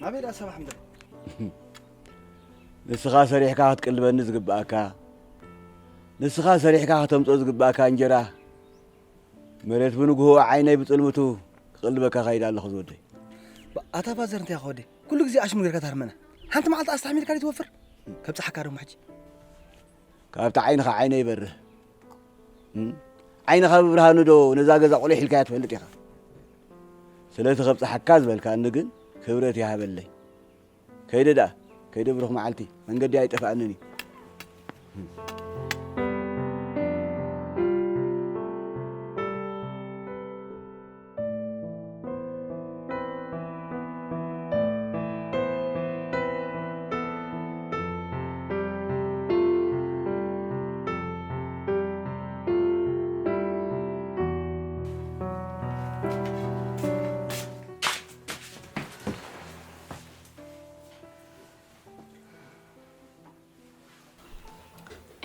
ናበይ ደኣ ሰባሕ ምድሪ? ንስኻ ሰሪሕካ ክትቅልበኒ ዝግብኣካ፣ ንስኻ ሰሪሕካ ከተምጽኦ ዝግብኣካ እንጀራ፣ መሬት ብንግሆ ዓይነይ ብጽልምቱ ክቕልበካ ከይድ ኣለኹ ዝወደይ። ኣታ ባዘር እንታይ ኢኻ ወደይ? ኩሉ ግዜ ኣሽሙር ጌርካ ታርመና። ሓንቲ መዓልቲ ኣስተሓሚልካ ዘይትወፍር? ከብጽሓካ ደሞ ሕጂ። ካብቲ ዓይንኻ ዓይነይ ይበርህ። እም? ዓይንኻ ብብርሃኑ ዶ ነዛ ገዛ ቁሊሕ ኢልካያ ትፈልጥ ኢኻ? ስለቲ ከብጽሓካ ዝበልካኒ ግን ክብረት ይሃበለይ። ከይደ ደኣ፣ ከይደ ብሩኽ መዓልቲ፣ መንገዲ ኣይጠፍኣንን እዩ።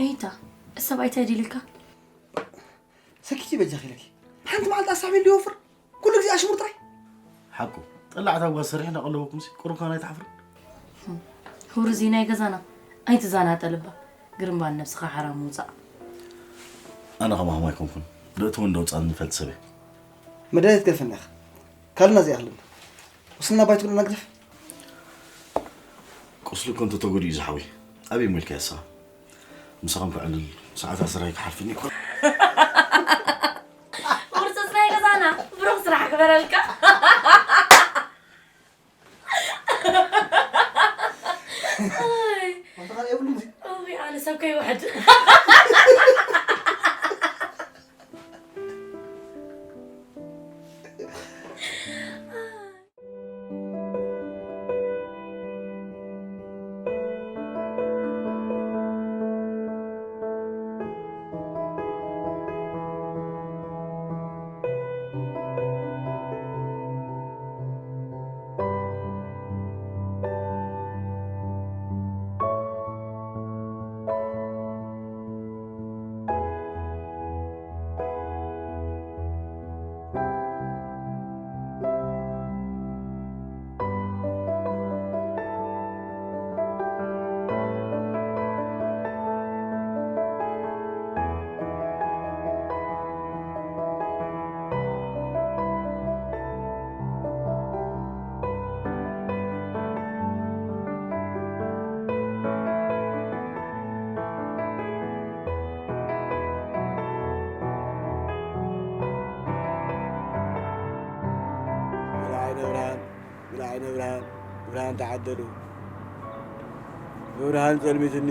እይታ፣ እሰብ ኣይታይ ድልካ? ሰኪቲ በጃኺ ኢለኪ። ሓንቲ መዓልቲ ኣሳብ ኢሉ ይወፍር። ኩሉ ግዜ ኣሽሙር ጥራይ። ሓቁ፣ ጠላዕታ ጓል ሰሪሕ እናቐለበኩምሲ ቁሩብ ከማን ኣይትሓፍሩን? ሁርዚ ናይ ገዛና ኣይትዛናጠልባ። ግርምባ ንነብስኻ ሓራ ምውጻእ። ኣነ ከማኹም ኣይኮንኩን። ደእትዎ እንደ ውጻእ ንፈልጥ ሰብ እየ። መድሃኒት ገርፈና ኢኻ። ካልእ ናዚ ይኣኽለና። ወስና ባይትኩልና ግደፍ። ቁስሊ እኮ እንተተጎዲኡ ዝሓወይ፣ ኣበይ ሞልካ ያሳ? ምሳኹም ክዕልል ሰዓታት ስራይ ክሓልፍኒ እኮ። ውርጽጽ ናይ ገዛና፣ ብሩኽ ስራሕ ክበረልካ። ኣይ፣ ኣንተ ካልእ የብሉን እዚ? እውይ፣ ኣነ ሰብ ከይውሕድ። ብርሃን ብርሃን ብርሃን ተዓደሉ። ብብርሃን ጸልሚትኒ፣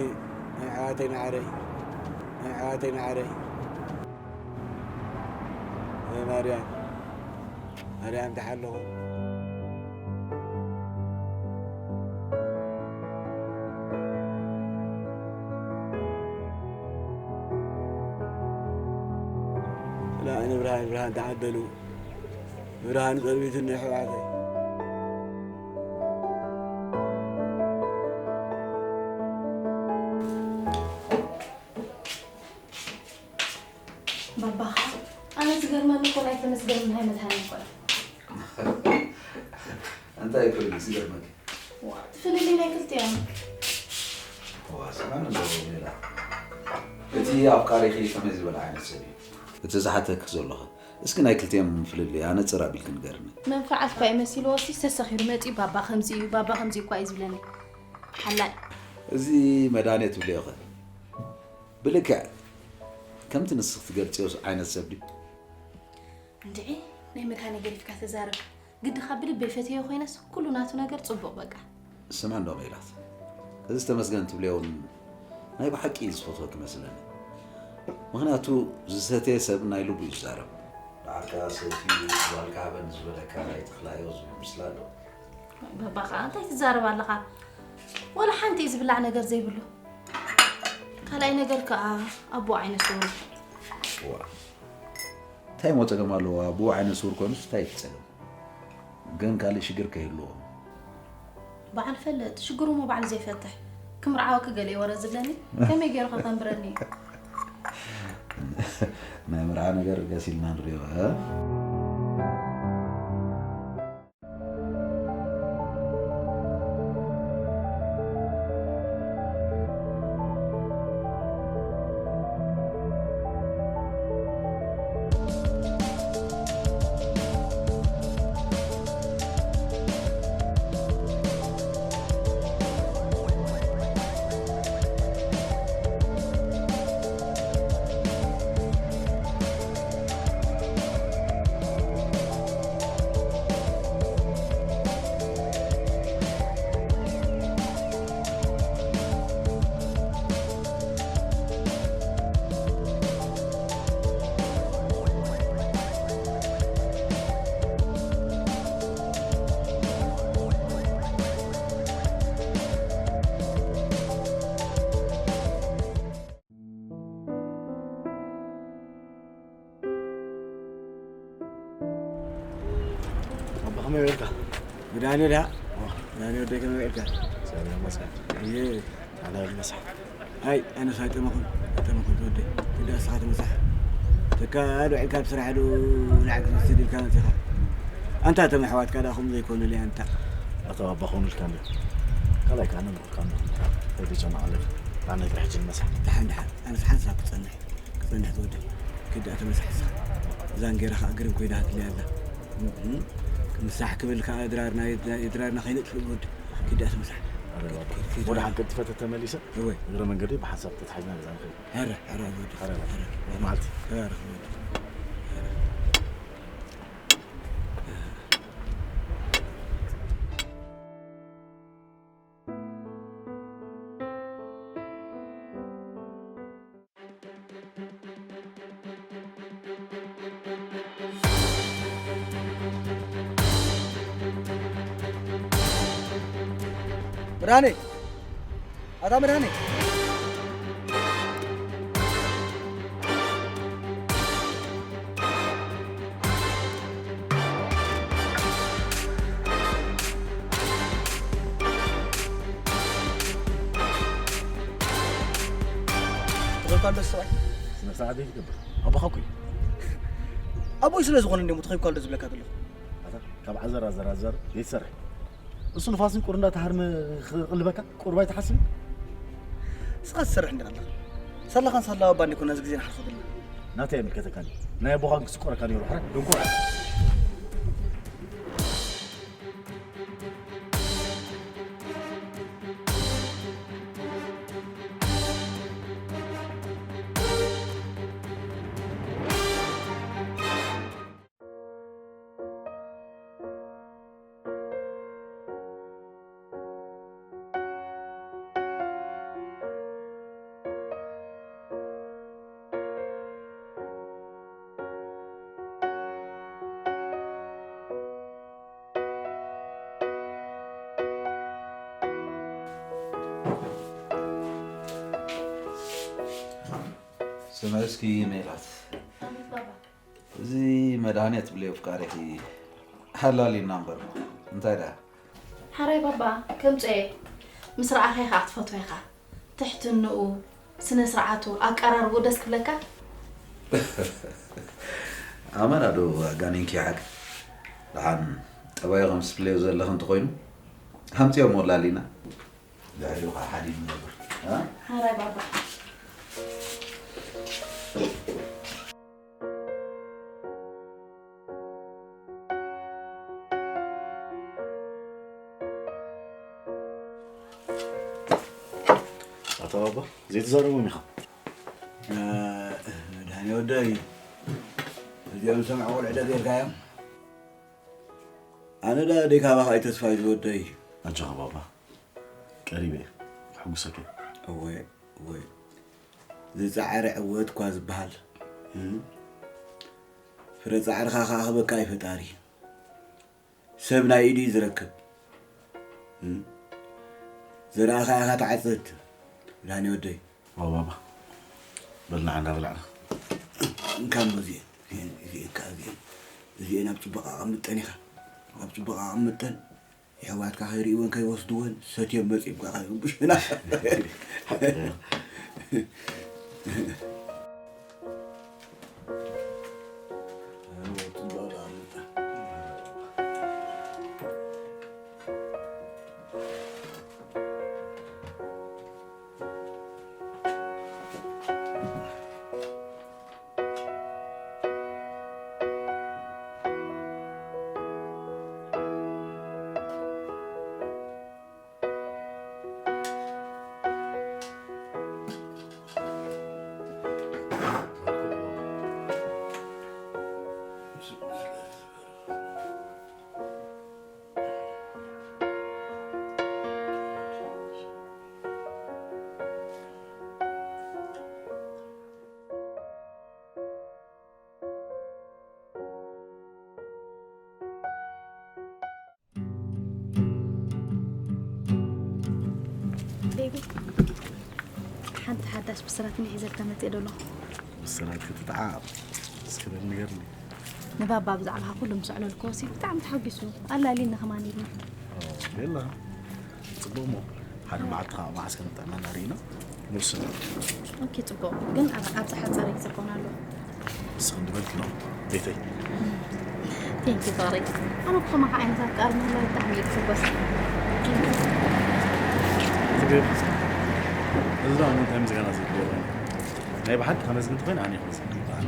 ናይ ኣሕዋተይ መዓረይ፣ ናይ ኣሕዋተይ መዓረይ። ማርያም፣ ማርያም ተሓለኹ። ላእኒ ብርሃን፣ ብርሃን ተዓደሉ። ብርሃን ጸልሚትኒ ኣሕዋተይ። ባባኻ፣ ኣነ ዝገርመኒ እኮ ናይ ተመስገን ናይ መድሃኒ እኮ እዩ። እንታይ እኮ እዩ ዝገርመኪ? ዋ፣ እቲ ፍልልይ ናይ ክልቲኦም። ዋ፣ ስማዕ ኣለዎ ሜላ። እቲ ኣፍቃሪኺ ከመይ ዝበለ ዓይነት ሰብ እዩ? እቲ ዝሓተኪ ዘለኹ፣ እስኪ ናይ ክልቲኦም ፍልልይ ኣነጽር ኣቢልኪ ንገርኒ። መንፋዓት እኳ እዩ መሲልዎ፣ እስቲ ተሰኺሩ መጺኡ፣ ባባ ከምዚ እዩ፣ ባባ ከምዚ እኳ እዩ ዝብለኒ። ሓላይ። እዚ መድሃኔ ትብልዮ ኸ? ብልክዕ ከምቲ ንስኺ ትገልጽዮ ዓይነት ሰብ ድዩ? እንድዒ፣ ናይ መድሃኔ ገዲፍካ ተዛረብ። ግድኻ ብልበይ ፈትየዮ ኮይነስ፣ ኩሉ ናቱ ነገር ጽቡቕ በቃ። ስምዒ እንዶ ሜላት፣ እዚ ተመስገን ትብልዮ እውን ናይ ብሓቂ እዩ ዝፈትወኪ መስለኒ። ምኽንያቱ ዝሰተየ ሰብ ናይ ልቡ እዩ ዝዛረብ። ንዓካ ሰትዩ ጓልካ ሃበኒ ዝበለካ ናይ ተኽላዮ ዝብል ምስላ ኣሎ። ባባ ኸዓ እንታይ ትዛረብ ኣለኻ? ወላ ሓንቲ እዩ ዝብላዕ ነገር ዘይብሉ። ካልኣይ ነገር ከኣ ኣቦ ዓይነ ስውር። ዋ። እንታይ እሞ ጸገም ኣለዎ? ኣቦ ዓይነ ስውር ኮይኑስ እንታይ እቲ ጸገም? ግን ካልእ ሽግር ከይህልዎ። በዓል ፈልጥ፣ ሽግሩ እሞ በዓል ዘይፈትሕ። ክምርዓወኪ ገለ ወረ ዝብለኒ፣ ከመይ ገይሩ ከ ከንብረኒ እዩ? ናይ መርዓ ነገር ገስ ኢልና ንሪኦ፣ እ? ከመይ ውዒልካ? ብዳኒ ዳ? ኦ። ዳኒ ወደይ ከመይ ውዒልካ? ሰላም መስገን። እየ። ኣነ ይመስል። ኣይ፣ ኣነ ሳይጠመኹን፣ ኣይጠመኹን ትወደይ። ግዳ እስኻ ትመሳሕ። ተካ ዶ ውዒልካ ብስራሕ ዶ ንዓክ ትወስድ ኢልካ መጺኻ። ኣንታ እቶም ኣሕዋትካ ደኣ ኹም ዘይኮኑለይ ኣንታ። ኣቶ ኣባ ኾኑልካ እንዶ። ካልኣይ ከኣ ነንብርካ እንዶ። ኣይትጨነቕ ኣለካ። ኣነ ጥራሕ ሕጂ ንመሳሕ። ደሓን፣ ደሓን። ኣነስ ሓንሳብ ክጸንሕ። ክጸንሕ ትወደይ። ግዳ ተመሳሕ እስኻ። እዛን ገይራ ከኣ ግርም ኮይና ሃትለይ ኣላ። እም፣ ምሳሕ ክብል ከኣ ድራርና፣ ድራርና ከይነጥፍእ ንወዲ። ኪድ ኣስምሳሕ። ኣረ፣ ኪድ፣ ኪድ፣ ኪድ። ወደ ሓንቀል ትፈተ ተመሊሰ። እወ። እግረ መንገዲ ብሓንሳብ ተታሒዝና ገዛ ንኸይድ። ኣረ፣ ኣረ፣ ወዲ። ኣረ፣ ኣረ። መዓልቲ። ኣረ፣ ወዲ። ብርሃኔ! ኣታ ብርሃኔ! ትኸይብካ ኣሎ ሰብኣይ? ስነ ስርዓት ዘይትገብር። ኣቦኻ እኮ እዩ። ኣቦይ ስለ ዝኾነ እንዲሞ ትኸይብካ ኣሎ ዝብለካ ዘለኹ። ኣታ፣ ካብ ዓዘር፣ ዓዘር፣ ዓዘር ዘይትሰርሕ። እሱ ንፋስን ቁሪ እንዳተሃርመ ክቕልበካ ቁሩብ ኣይትሓስብን? ንስኻ ትሰርሕ እንዲኻ ኣለኻ። ሳላኻን ሳላ ኣባ እንዲኮና እዚ ግዜ ንሓልፎ ዘለና። ናተይ ኣይምልከተካን እዩ። ናይ ኣቦኻን ክስቆረካ ነይሩ። ሕረ፣ ደንቆሮ። ስምዒ እስኪ ሜላት። ኣቤት ባባ። እዚ መድሃኔ ትብልዮ ፍቃሪኺ ሓላል ኢና እምበር እንታይ ደኣ? ሓራይ ባባ፣ ከምጽኦ እየ። ምስ ረኣኻዮ ኸኣ ክትፈትዎ ኢኻ። ትሕትንኡ፣ ስነ ስርዓቱ፣ ኣቀራርብኡ ደስ ክብለካ። ኣመና ዶ ኣጋኒንኪ ሓቂ? ደሓን ጠባዩ ከም ትብልዮ ዘለኺ እንተኾይኑ፣ ኣምጽኦሞ ላሊና። ድሕሪኡ ኸዓ ሓዲግ ንነብር። እ? ሓራይ ባባ። ኣታ ባባ፣ ዘይትዛረቦም ኢኻ። እ፣ መድሃኔ ወደይ፣ እዚኦም ዝሰምዑ ቆልዑ ዶ ጌርካዮም? ኣነ ደኣ ደይ ካባኻ እዩ ተስፋይ ዝወደይ። ኣጆኻ ባባ፣ ቀሪበ እየ፣ ከሐጉሰካ እየ። እወ፣ እወ። ዝጸዓረ ዕወት እኳ ዝበሃል። እም። ፍረ ጻዕርኻ ከኣ ክህበካ እዩ ፈጣሪ። ሰብ ናይ ኢዱ እዩ ዝረክብ። እም። ዘርኣኻ ኢኻ ትዓጽድ። ብርሃኔ ወደይ። ዋው ባባ። በል ንዓ እንዳበላዕና። እንካ እሞ እዚኤን፣ እዚኤን፣ እዚኤን ከኣ እዚኤን። እዚኤን ኣብ ጽቡቕ ኣቐምጠን ኢኻ። ኣብ ጽቡቕ ኣቐምጠን። የሕዋትካ ከይርእይወን ከይወስድወን ሰትዮም መጺኦም ከኣ ከይርብሹና። ቤቢ፣ ሓንቲ ሓዳሽ ብስራት እኒኣ ሒዘልካ መፂአ ዶ ኣለኹ። ብስራት ክትጠዓቕ እስኪ በል ንገርኒ። ንባባ ብዛዕባኻ ኩሉ ምስ ኣዕለልክዎ ሲ ብጣዕሚ ተሓጒሱ። ኣላልየኒ ከማን ኢሉኒ። ቤላ፣ ጽቡቕ እሞ ሓደ መዓልቲ ከዓ መዓስ ከም ጥዕናና ርኢና ንውስን። ኦኬ፣ ጽቡቕ። ግን ኣብ- ኣብዚ ሓጸረ ግዜ ክኾን ኣለዎ። ንስኺ እንድበልኪ ነው ቤተይ። ቴንኪ ፍቕረይ። ኣነ እኮ ከማኻ ዓይነት ኣፍቃሪ ምህላው ብጣዕሚ እየ ዝሕጎስ። ትግብ እዚ ዶ እንታይ ምስጋና ዝግብኦ? ናይ ብሓቂ ከመስግን ተኾይነ ኣነ ከመስግን ይበሃል።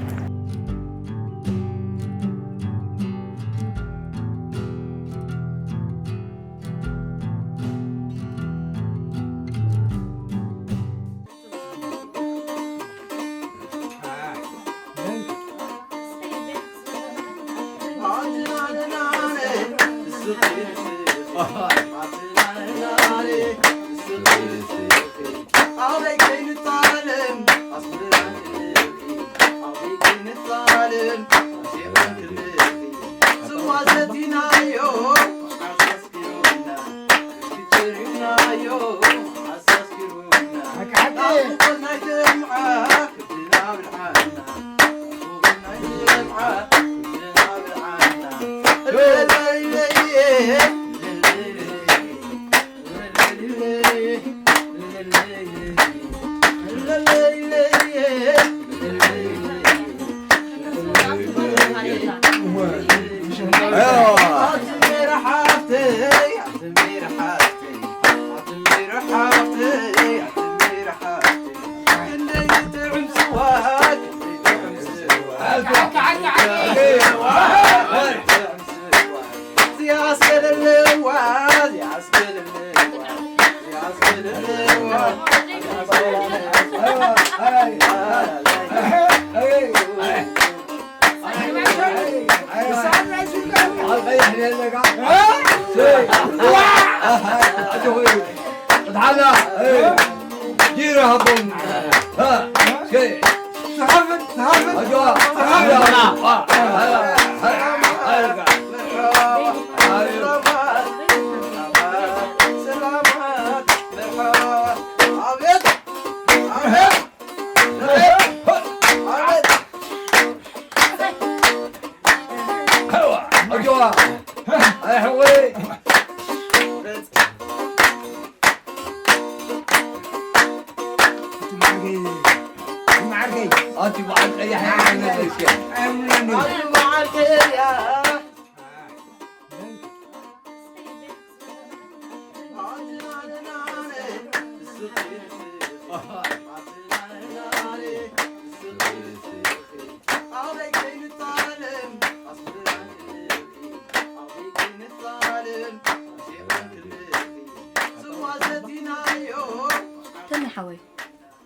ተሚ ሓወይ፣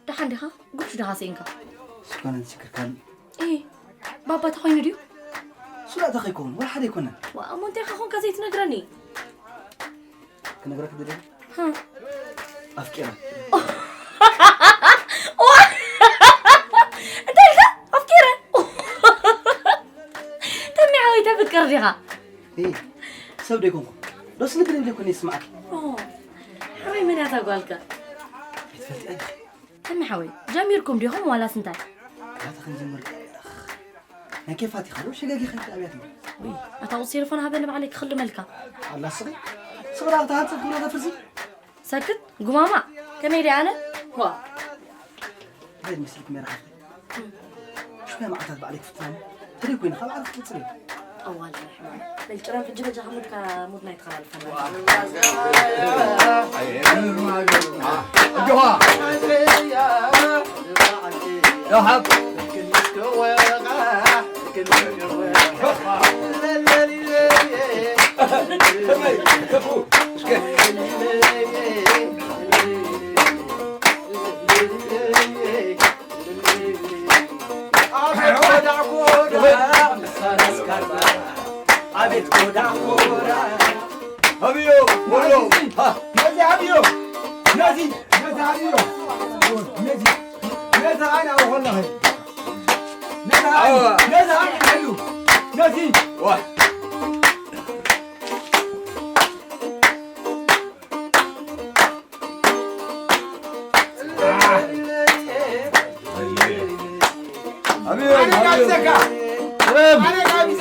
ደሓን ዲኻ? ጉሽ ዲኻ ስኢንካ? ዝኾነ ዝሽክርካኒ እ ባባ ተኾይኑ ድዩ? ሱላ እንታይ ከይከውን ወላ ሓደ ኣይኮነን። ዋ፣ እሞ እንታይ ኢኻ ኾንካ ዘይትነግረኒ? ክነግረክ ደለ ሀ። ኣፍቂረ ዋ! እንታይ ኢልካ? ኣፍቂረ? ተሚ ሓወይ ተፍቅር ዲኻ? እ ሰብ ደይኮንኩ ዶስ ንግር እንደ ኮነ ይስማዓክ ኦ፣ ሓወይ መን እያ እታ ጓልካ? ኣይትፈልጥያ ዲኺ ተሚ ሓወይ ጀሚርኩም ዲኹም ዋላስ እንታይ? ካታ ክንጀምር ናይ ኬፋት ኢኻ ዶ ሸገጊ ኸይድ ኣብያት ነው ውይ፣ ኣታ ቁጽሪ ቴሌፎን ሃበኒ ባዕለይ ክኽልመልካ። ኣላ ስኺ ስኽራ ተሃንጽ ግሮ ተፍርዚ ሰክት ጉማማ ከመይ ድያ ኣነ? ዋ እንታይ መስልክ ሜራ ሓፍቲ ሽያ መዓታት ባዕለይ ክፍትና ተደይ ኮይነ ካብ ዓርፍ ትጽሪ ኣዋል ናይ ሕማም መልጭራም ሕጂ በጃኻ ሙድካ ሙድና ይተኸላልፈና። እጆኻ ደሓብ ኣቤት ጎዳ ጎዳ ኣብዮ ወሎ ነዚ ኣብዮ ነዚ ነዚ ኣብዮ ነዚ ነዚ ኣና ወላ ነዚ ነዚ ነዚ ነዚ ዋ ኣብዮ ኣብዮ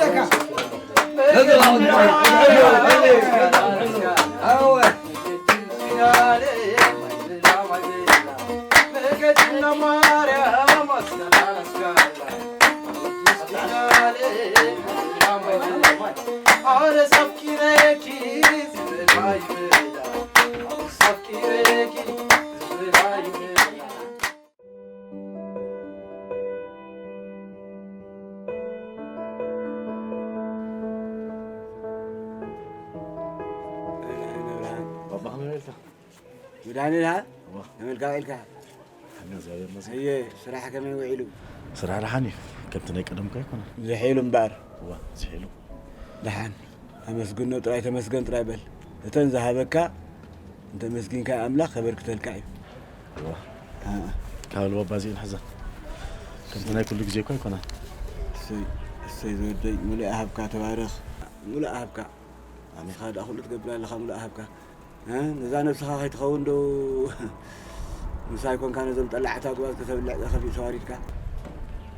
ባባ ከመይ በልካ? ብዳኒ ድኻ? እዋ። ከመልካ ኢልካ? ሓና እግዚኣብሔር ይመስገን። ኣየ፣ ስራሕ ከመይ ውዒሉ? ስራሕ ደሓን እዩ። ከምቲ ናይ ቀደምካ ኣይኮነን። ዝሒሉ እምበኣር። እዋ፣ ዝሒሉ። ደሓን። ኣመስግኖ ጥራይ፣ ተመስገን ጥራይ በል። እተን ዝሃበካ እንተመስጊንካ ኣምላኽ ከበርክተልካ እዩ። እዋ። ኣእ። ካብ ልባ ባዚእን ሕዘን። ከምቲ ናይ ኩሉ ግዜ እኮ ኣይኮነን። እሰይ፣ እሰይ ዝወደይ፣ ሙሉእ ሃብካ፣ ተባረኽ። ሙሉእ ሃብካ። ኣሜን። ንስኻ ደኣ ኩሉ ትገብር ኣለኻ፣ ሙሉእ ሃብካ። እ? ነዛ ነብስኻ ከይትኸውን ዶ ምሳይ ኮንካ ነዞም ጠላዕታ ጉባዝ ከተብልዕ ከፊእ ተዋሪድካ?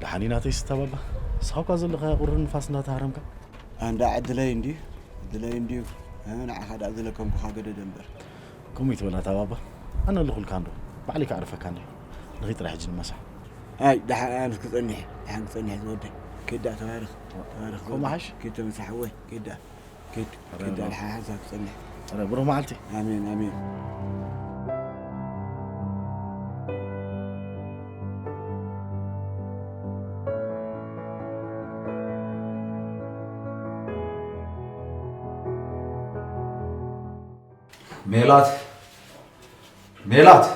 ደሓን እዩ ናተይ ስታ ባባ። ንስኻ እኳ ዘለኻዮ ቁሪ ንፋስ እንዳተሃረምካ። ኣንዳ ዕድለይ እንድዩ፣ ዕድለይ እንድዩ። እ? ንዓኻ ደኣ ዝለከምኩኻ ገደደ እምበር። ከምኡ ይትበል ናታ ባባ። ኣነ ኣለኹልካ እንዶ። ባዕለይ ከዕርፈካ እንድየ። ንኺድ ጥራይ ሕጂ ንመሳሕ። ኣይ፣ ደሓን ኣነስ ክጸንሕ፣ ደሓን ክጸንሕ ዝወደይ። ኪድ ደኣ ተባረኽ፣ ተባረኽ ከምኡ ዝወደይ። ሓሽ? ኪድ ተመሳሕ ወይ፣ ኪድ ደኣ። ኪድ፣ ኪድ ደኣ ደሓን ሓንሳብ ክጸንሕ። ኧረ ብሩህ መዓልቲ። ኣሜን፣ ኣሜን። ሜላት፣ ሜላት።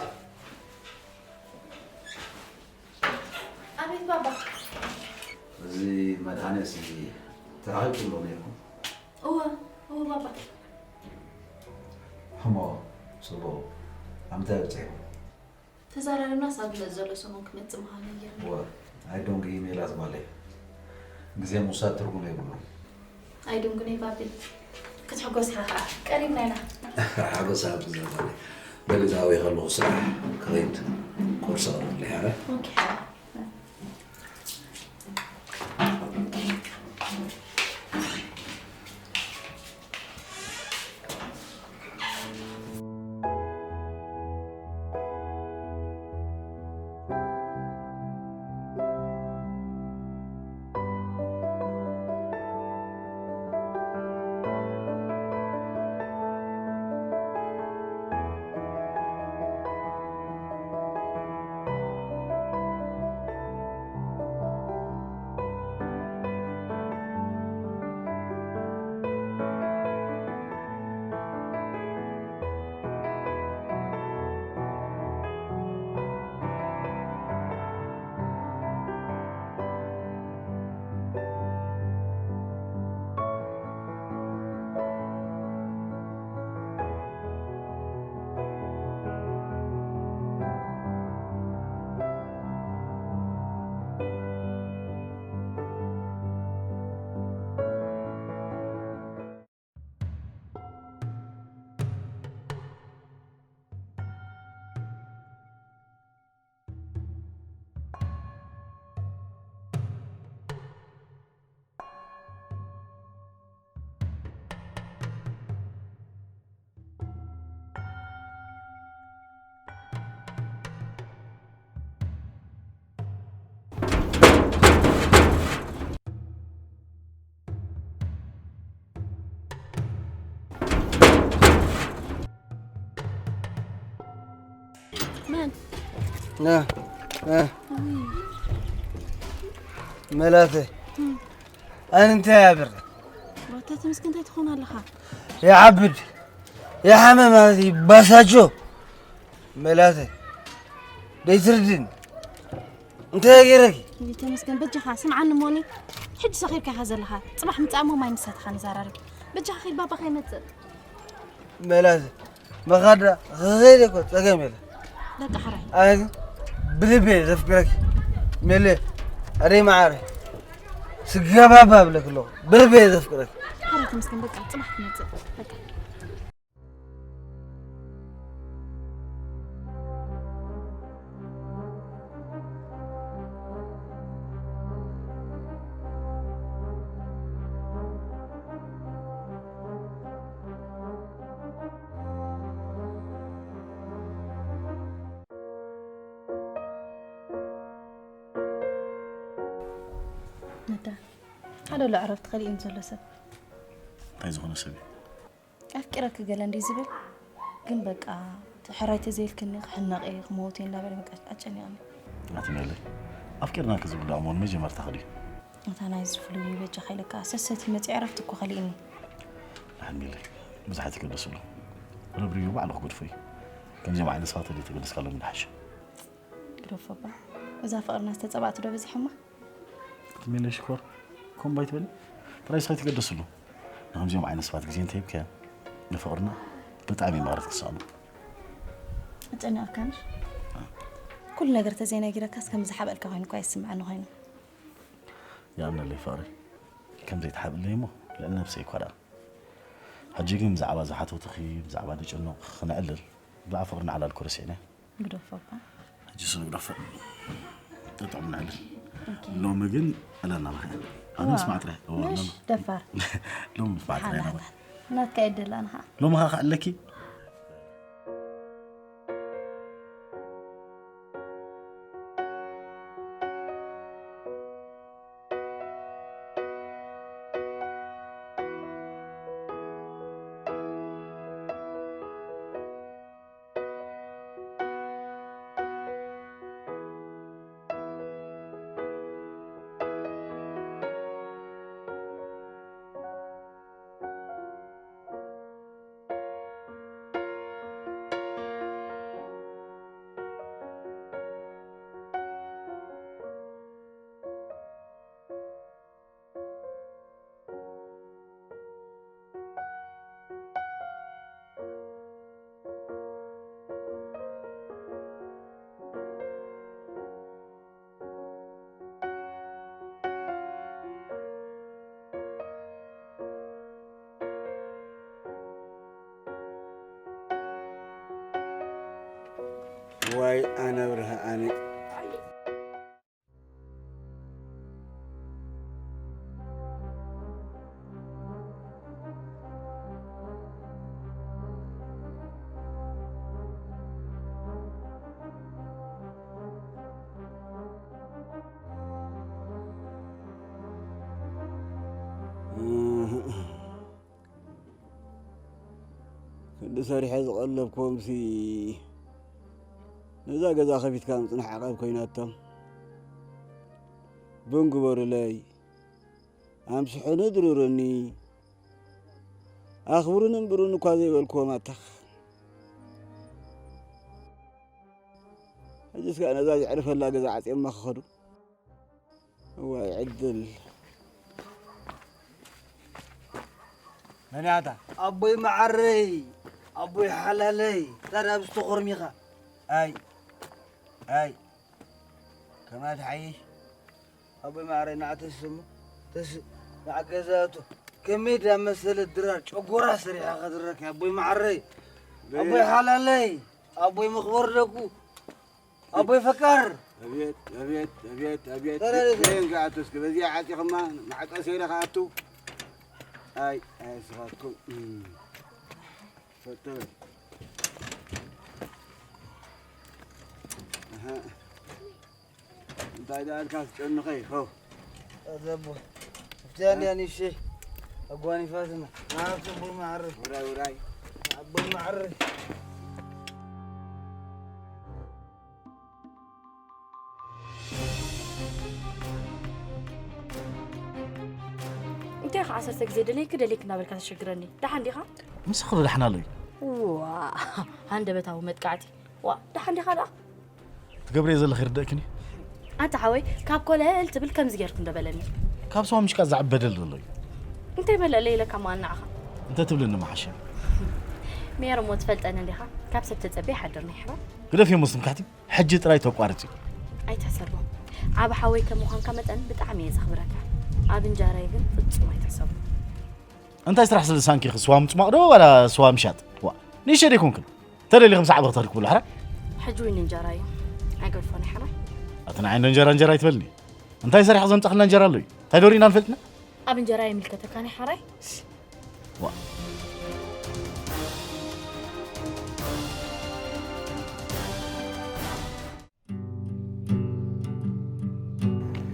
ኣቤት ባባ። እዚ መድሃኒትሲ ተራኺብኩምሎ ነይርኩም? እወ፣ እወ ባባ። እሞ፣ ጽቡቕ። ኣብ ምንታይ በጺሕኩም? ተዘራሪብናስ ኣብ ዝመጽእ ዘሎ ሰሙን ክመጽእ ምዃኑ ነጊርኒ። እወ፣ ኣይዶንግዪ ሜላት ጓለይ። ግዜ ምውሳድ ትርጉም የብሉን። ኣይዶንግኒ ባቢ። ክትሕጎስ ኢኻ ኸኣ። ቀሪብና ኢና። ሓጎስ ኣብ ዘባኒ። በሊ እዛ ኣበይ ከለኹ ስራሕ ክኸይድ ቁርሲ ኣቕርብለይ፣ ኣረ? ኦኬ። መን? እ፣ እ። መላተ። ኣነ እንታይ ኣብር? ዋታ ተመስገን እንታይ ትኾን ኣለኻ? ይዓብድ፣ ይሓመ ማለት እዩ፣ ባሳጆ። መላተ። ደይትርድን። እንታይ ገይረኪ? ተመስገን በጃኻ ስምዓኒ እሞኒ። ሕጂ ሰኺርካ ኢኻ ዘለኻ። ጽባሕ ምጻእ እሞ ማይ ምሳትኻ ንዘራረብ። በጃኻ ኺድ ባባ ከይመጽእ። መላተ። መኻዳ፣ ኸኸይደ እኮ ጸገም የለ። በቃ ሕራይ። ኣነ ግን ብልቤ ዘፍቅረኪ። ሜሌ፣ ኣደይ መዓረ። ስጋባባ እብለኪ ኣለኹ። ብልቤ ዘፍቅረኪ። ሕራይ ተመስገን፣ በቃ ጽባሕ ትመጽእ። በቃ። ነዳ ሓደ ኣሎ ዕረፍቲ ከሊእኒ ዘሎ ሰብ እንታይ ዝኾነ ሰብ እዩ ኣፍቂረኪ ገለ እንዲ ዝብል ግን በቃ ሕራይ ተዘይልክኒ ክሕነቕ እየ ክመውት እየ እንዳበለ በቃ ኣጨኒቕኒ ኣትሜለይ ኣፍቂርና ክዝብል ዳኣ መን መጀመርታ ክድዩ እታ ናይ ዝፍሉይ በጃ ከይለካ ሰሰቲ መፂ ዕረፍቲ እኮ ከሊእኒ ኣትሜለይ ብዙሓት ይገደስሉ ረብርዩ ባዕሉ ክገድፎ እዩ ከምዚኦም ዓይነት ሰባት ተደይ ተገደስካሎም ይሓሽ ግደፎ እባ እዛ ፍቕርና ዝተፀባእቲ ዶ በዚሖማ ትሜለይ ሽኮር ኮምባይ ትበሊ ጥራይ ስኻ ትገደስሉ ንከምዚኦም ዓይነት ሰባት ግዜ እንተሂብካዮ ንፍቕርና ብጣዕሚ ማረት ክሰኣኑ ኣጨኒቕካንሽ ኩሉ ነገር ተዘይነጊረካስ ከም ዝሓበልካ ኮይኑ እኳ ይስምዐኒ ኮይኑ ይኣምነለይ ፍቕረይ ከም ዘይትሓብእለይ እሞ ልዕሊ ነብሰይ እኳ ደኣ ሕጂ ግን ብዛዕባ ዝሓተውትኺ ብዛዕባ ዝጭነቕ ክነዕልል ብዛዕባ ፍቕርና ዕላል እኮ ረሲዕናዮ ግደፎ እባ ሕጂ ስለ ግደፎ ጥዑም ንዕልል ኦኬ። ሎሚ ግን ዕለልና ብኸ ኣነ ዋ፣ ምስማዕ ጥራይ እዋ፣ ምሽ ሎሚ- ደፋር ሎሚ ምስማዕ ጥራይ ሓና ናባ ናትካ የደላና ኸዓ ሎሚ ኸዓ ክዕለኪ ዋይ ኣነ ብርሃ ኣነ ክንዲ ሰሪሐ ዝቐለብኩዎምሲ ነዛ ገዛ ከፊትካ ምፅናሕ ዓቐብ ኮይናቶም። ቡን ግበሩለይ፣ ኣምስሑኒ ድሩሩኒ፣ ኣኽብሩኒ እምብሩኒ እኳ ዘይበልኩዎም ኣታ። ሕጅስ ከኣ ነዛ ዘዕርፈላ ገዛ ዓጽዮማ ክኸዱ። እዋይ ዕድል። መን እያ እታ? ኣቦይ መዓረይ፣ ኣቦይ ሓላለይ፣ ታዲያ ኣብዚ ተኾርሚኻ? ኣይ፣ ኣይ፣ ከማይ ትሓይሽ? ኣቦይ መዓረይ፣ ንዓ ተስእ እሞ፣ ተስእ፣ ንዓ ገዛ እቶ። ከመይ ዳመሰለት ድራር ጨጎራ ሰሪሓ ከድረካ፣ ኣቦይ መዓረይ፣ ኣቦይ ሓላለይ። ኣቦይ መኽበር ደቁ ኣቦይ ፈቃር። ኣቤት ኣቤት ኣቤት ኣቤት። ተረድእ። በይ እንካ ኣቶ እስኪ በዚኣ ዓፂኽማ ማዕቀ ሰይረ ክኣቱ። ኣይ ኣይ ስኻትኩም እም። ፈተበል። ኣሃ። እንታይ ደኣ ኢልካ ትጨንኸ ይኸው። ኣዘቦ። እፍትያ እንዲያ ንእሽተይ ኣጓኒፋትና። ናብቲ ኣቦይ መዓረይ። ውራይ ውራይ። ኣቦይ መዓረይ። እንታይ ኸዓ ዓሰርተ ግዜ ደለይክ ደለይክ እናበልካ ተሸግረኒ። ደሓን ዲኻ? ምሳኺ ዶ ደሓን ኣሎ እዩ? ዋ፣ ሃንደበታዊ መጥቃዕቲ። ዋ፣ ደሓን ዲኻ ደኣ? ትገብርዮ ዘለኺ ይርደእክን እዩ። ኣንታ ሓወይ፣ ካብ ኮለል ትብል ከምዚ ጌርክ እንዶ በለኒ። ካብ ስዋ ምሽቃጥ ዝዓቢ በደል ዘሎ እዩ። እንታይ መለለ ኢለካ እሞ ኣናዕኻ? እንተ ትብልኒ ምሓሸ። ሜሮ እሞ ትፈልጠኒ እንዲኻ? ካብ ሰብ ተጸብየ ሓድር ናይ ሕራይ። ግደፍዮ እሞ ትምክሕቲ። ሕጂ ጥራይ ተቋርጺ። ኣይትሕሰቦ። ዓቢ ሓወይ ከም ምዃንካ መጠን ብጣዕሚ እየ ዘኽብረካ። ኣብ እንጀራይ ግን ፍጹም ኣይትሕሰቦ። እንታይ ስራሕ ስለ ዝሳንኪ ኢኺ ስዋ ምጽማቕ ዶ ዋላ ስዋ ምሻጥ? ዋ፣ ንእሽተይ ዶ ኣይኮንክን? ተደሊኺ ምስ ዓቢ ክተርክብሉ ሕራይ? ሕጂ እውን እንጀራ እዩ። ኣይገድፎን እዩ ሕራይ። ኣቲ ንዓይ እንዶ እንጀራ እንጀራ ኣይትበልኒ። እንታይ ሰሪሐ ዘምጻኽልና እንጀራ ኣሎ እዩ? እንታይ ዶ ርኢና ንፈልጥና? ኣብ እንጀራ ይምልከተካ ናይ ሓራይ? ዋ።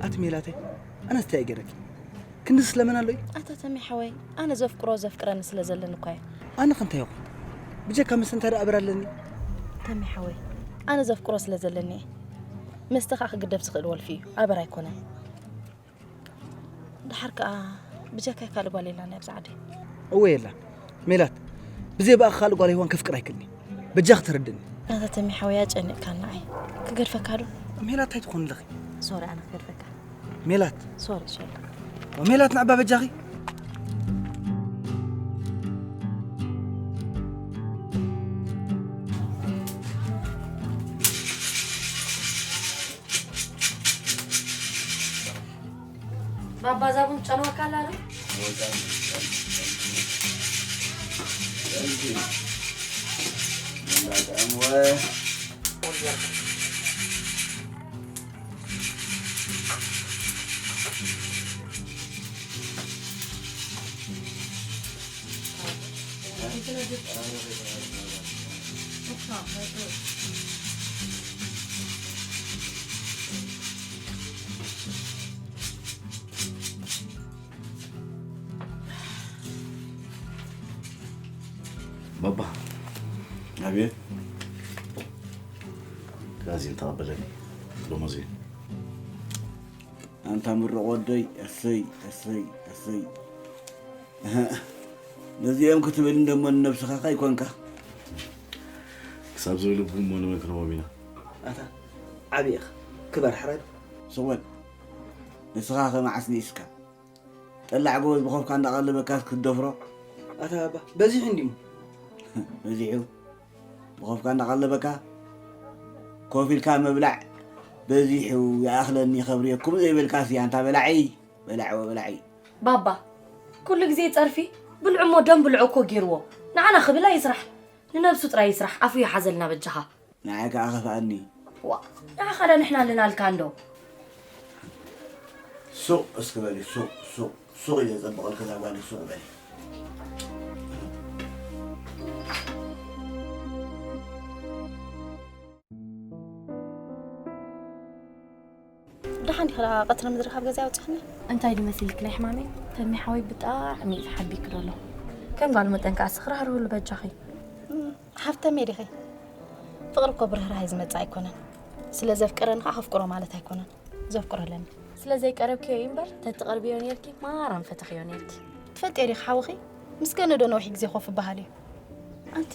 ኣቲ ሜላተይ፣ ኣነስ እንታይ ገይረኪ? ክንድስ ለመን ኣሎይ? ኣታ ተሜ ሓወይ፣ ኣነ ዘፍቅሮ ዘፍቅረኒ ስለ ዘለኒ እኳ እየ። ኣነ ከ እንታይ ይኹን? ብጀካ መስተ እንታይ ደኣ ኣበር ኣለኒ? ተሜ ሓወይ፣ ኣነ ዘፍቅሮ ስለ ዘለኒ እየ። መስተ ከኣ ክግደፍ ዝኽእል ወልፊ እዩ፣ ኣበር ኣይኮነን። ደሓር ከኣ ብጀካይ ካልእ ጓል የላን ኣብዚ ዓዲ። እወ የላን። ሜላት፣ ብዘይ ብኣኻ ካልእ ጓል ይዋን ከፍቅር ኣይክእልኒ። በጃኺ ተረድእኒ። ኣታ ተሜ ሓወይ ኣጨኒቕካኒ ንዓይ። ክገድፈካ ዶ? ሜላት እንታይ ትኾኒ ኣለኺ? ሶሪ ኣነ ክገድፈካ። ሜላት። ሶሪ ሶሪ። ሜላት ንዕባ በጃኺ። ባባ እዛ ቡን ትጨንወካ ኣላ ዶ? ባባ። ኣቤት። ጋዜን ተቐበለኒ። ሎሞዜ። ኣንታ ምሩቕ ወደይ፣ እሰይ፣ እሰይ፣ እሰይ። እህ፣ ነዚኦም ክትብል እንደሞ ንነብስኻ ከይኮንካ። ክሳብ ዝብል እሞ ንመን ክንህቦም ኢና? ኣታ ዓቢ ኢኻ። ክበር ሕራይ። ስቕ በል። ንስኻ ከ መዓስ ንኢስካ? ጠላዕ ጎበዝ ብኾፍካ እንዳቐለበካስ ክትደፍሮ? ኣታ ባባ፣ በዚሑ እንዲሙ። በዚሑ? ብኾፍካ እንዳቐለበካ? ኮፍ ኢልካ ምብላዕ በዚሑ ይኣኽለኒ ከብርየኩም ዘይበልካሲ ኣንታ በላዒ፣ በላዒ ወበላዒ። ባባ፣ ኩሉ ግዜ ጸርፊ፣ ብልዑ እሞ ደም ብልዑ እኮ ገይርዎ። ንዓና ክብል ኣይስራሕ፣ ንነብሱ ጥራይ ይስራሕ፣ ኣፉ ይሓዘልና በጃኻ። ንዓይ ከኣ ከፍኣኒ። ዋ፣ ንዓኻ ዶ ንሕና ኣለናልካ እንዶ? ሱቕ እስኪ በሊ፣ ሱቕ፣ ሱቕ፣ ሱቕ ኢለ ዘጸብቐልኪ እዛ ጓል ሱቕ በሊ። ደሓን ዲኻ ደኣ ቀትሪ ምድሪ ካብ ገዛ ኣውጺኽኒ? እንታይ ድመሲልኪ ናይ ሕማመይ? ተሜ ሓወይ ብጣዕሚ እዩ ዝሓቢኪ ዘሎ። ከም ጓል መጠን ከኣ ስኽራህርህሉ በጃኺ። እም፣ ሓፍተመይ ዲኺ? ፍቕሪ እኮ ብርህራሄ ዝመጽእ ኣይኮነን። ስለ ዘፍቅረኒ ከኣ ከፍቅሮ ማለት ኣይኮነን። ዘፍቅሮ ኣለኒ። ስለ ዘይቀረብክዮ እዩ እምበር፣ ተትቐርብዮ ኔርኪ፣ ማራ ምፈተኽዮ ኔርኪ። ትፈልጥዮ ዲኺ ሓውኺ? ምስ ገነ ዶ ነዊሕ ግዜ ኮፍ ይበሃል እዩ? ኣንቲ፣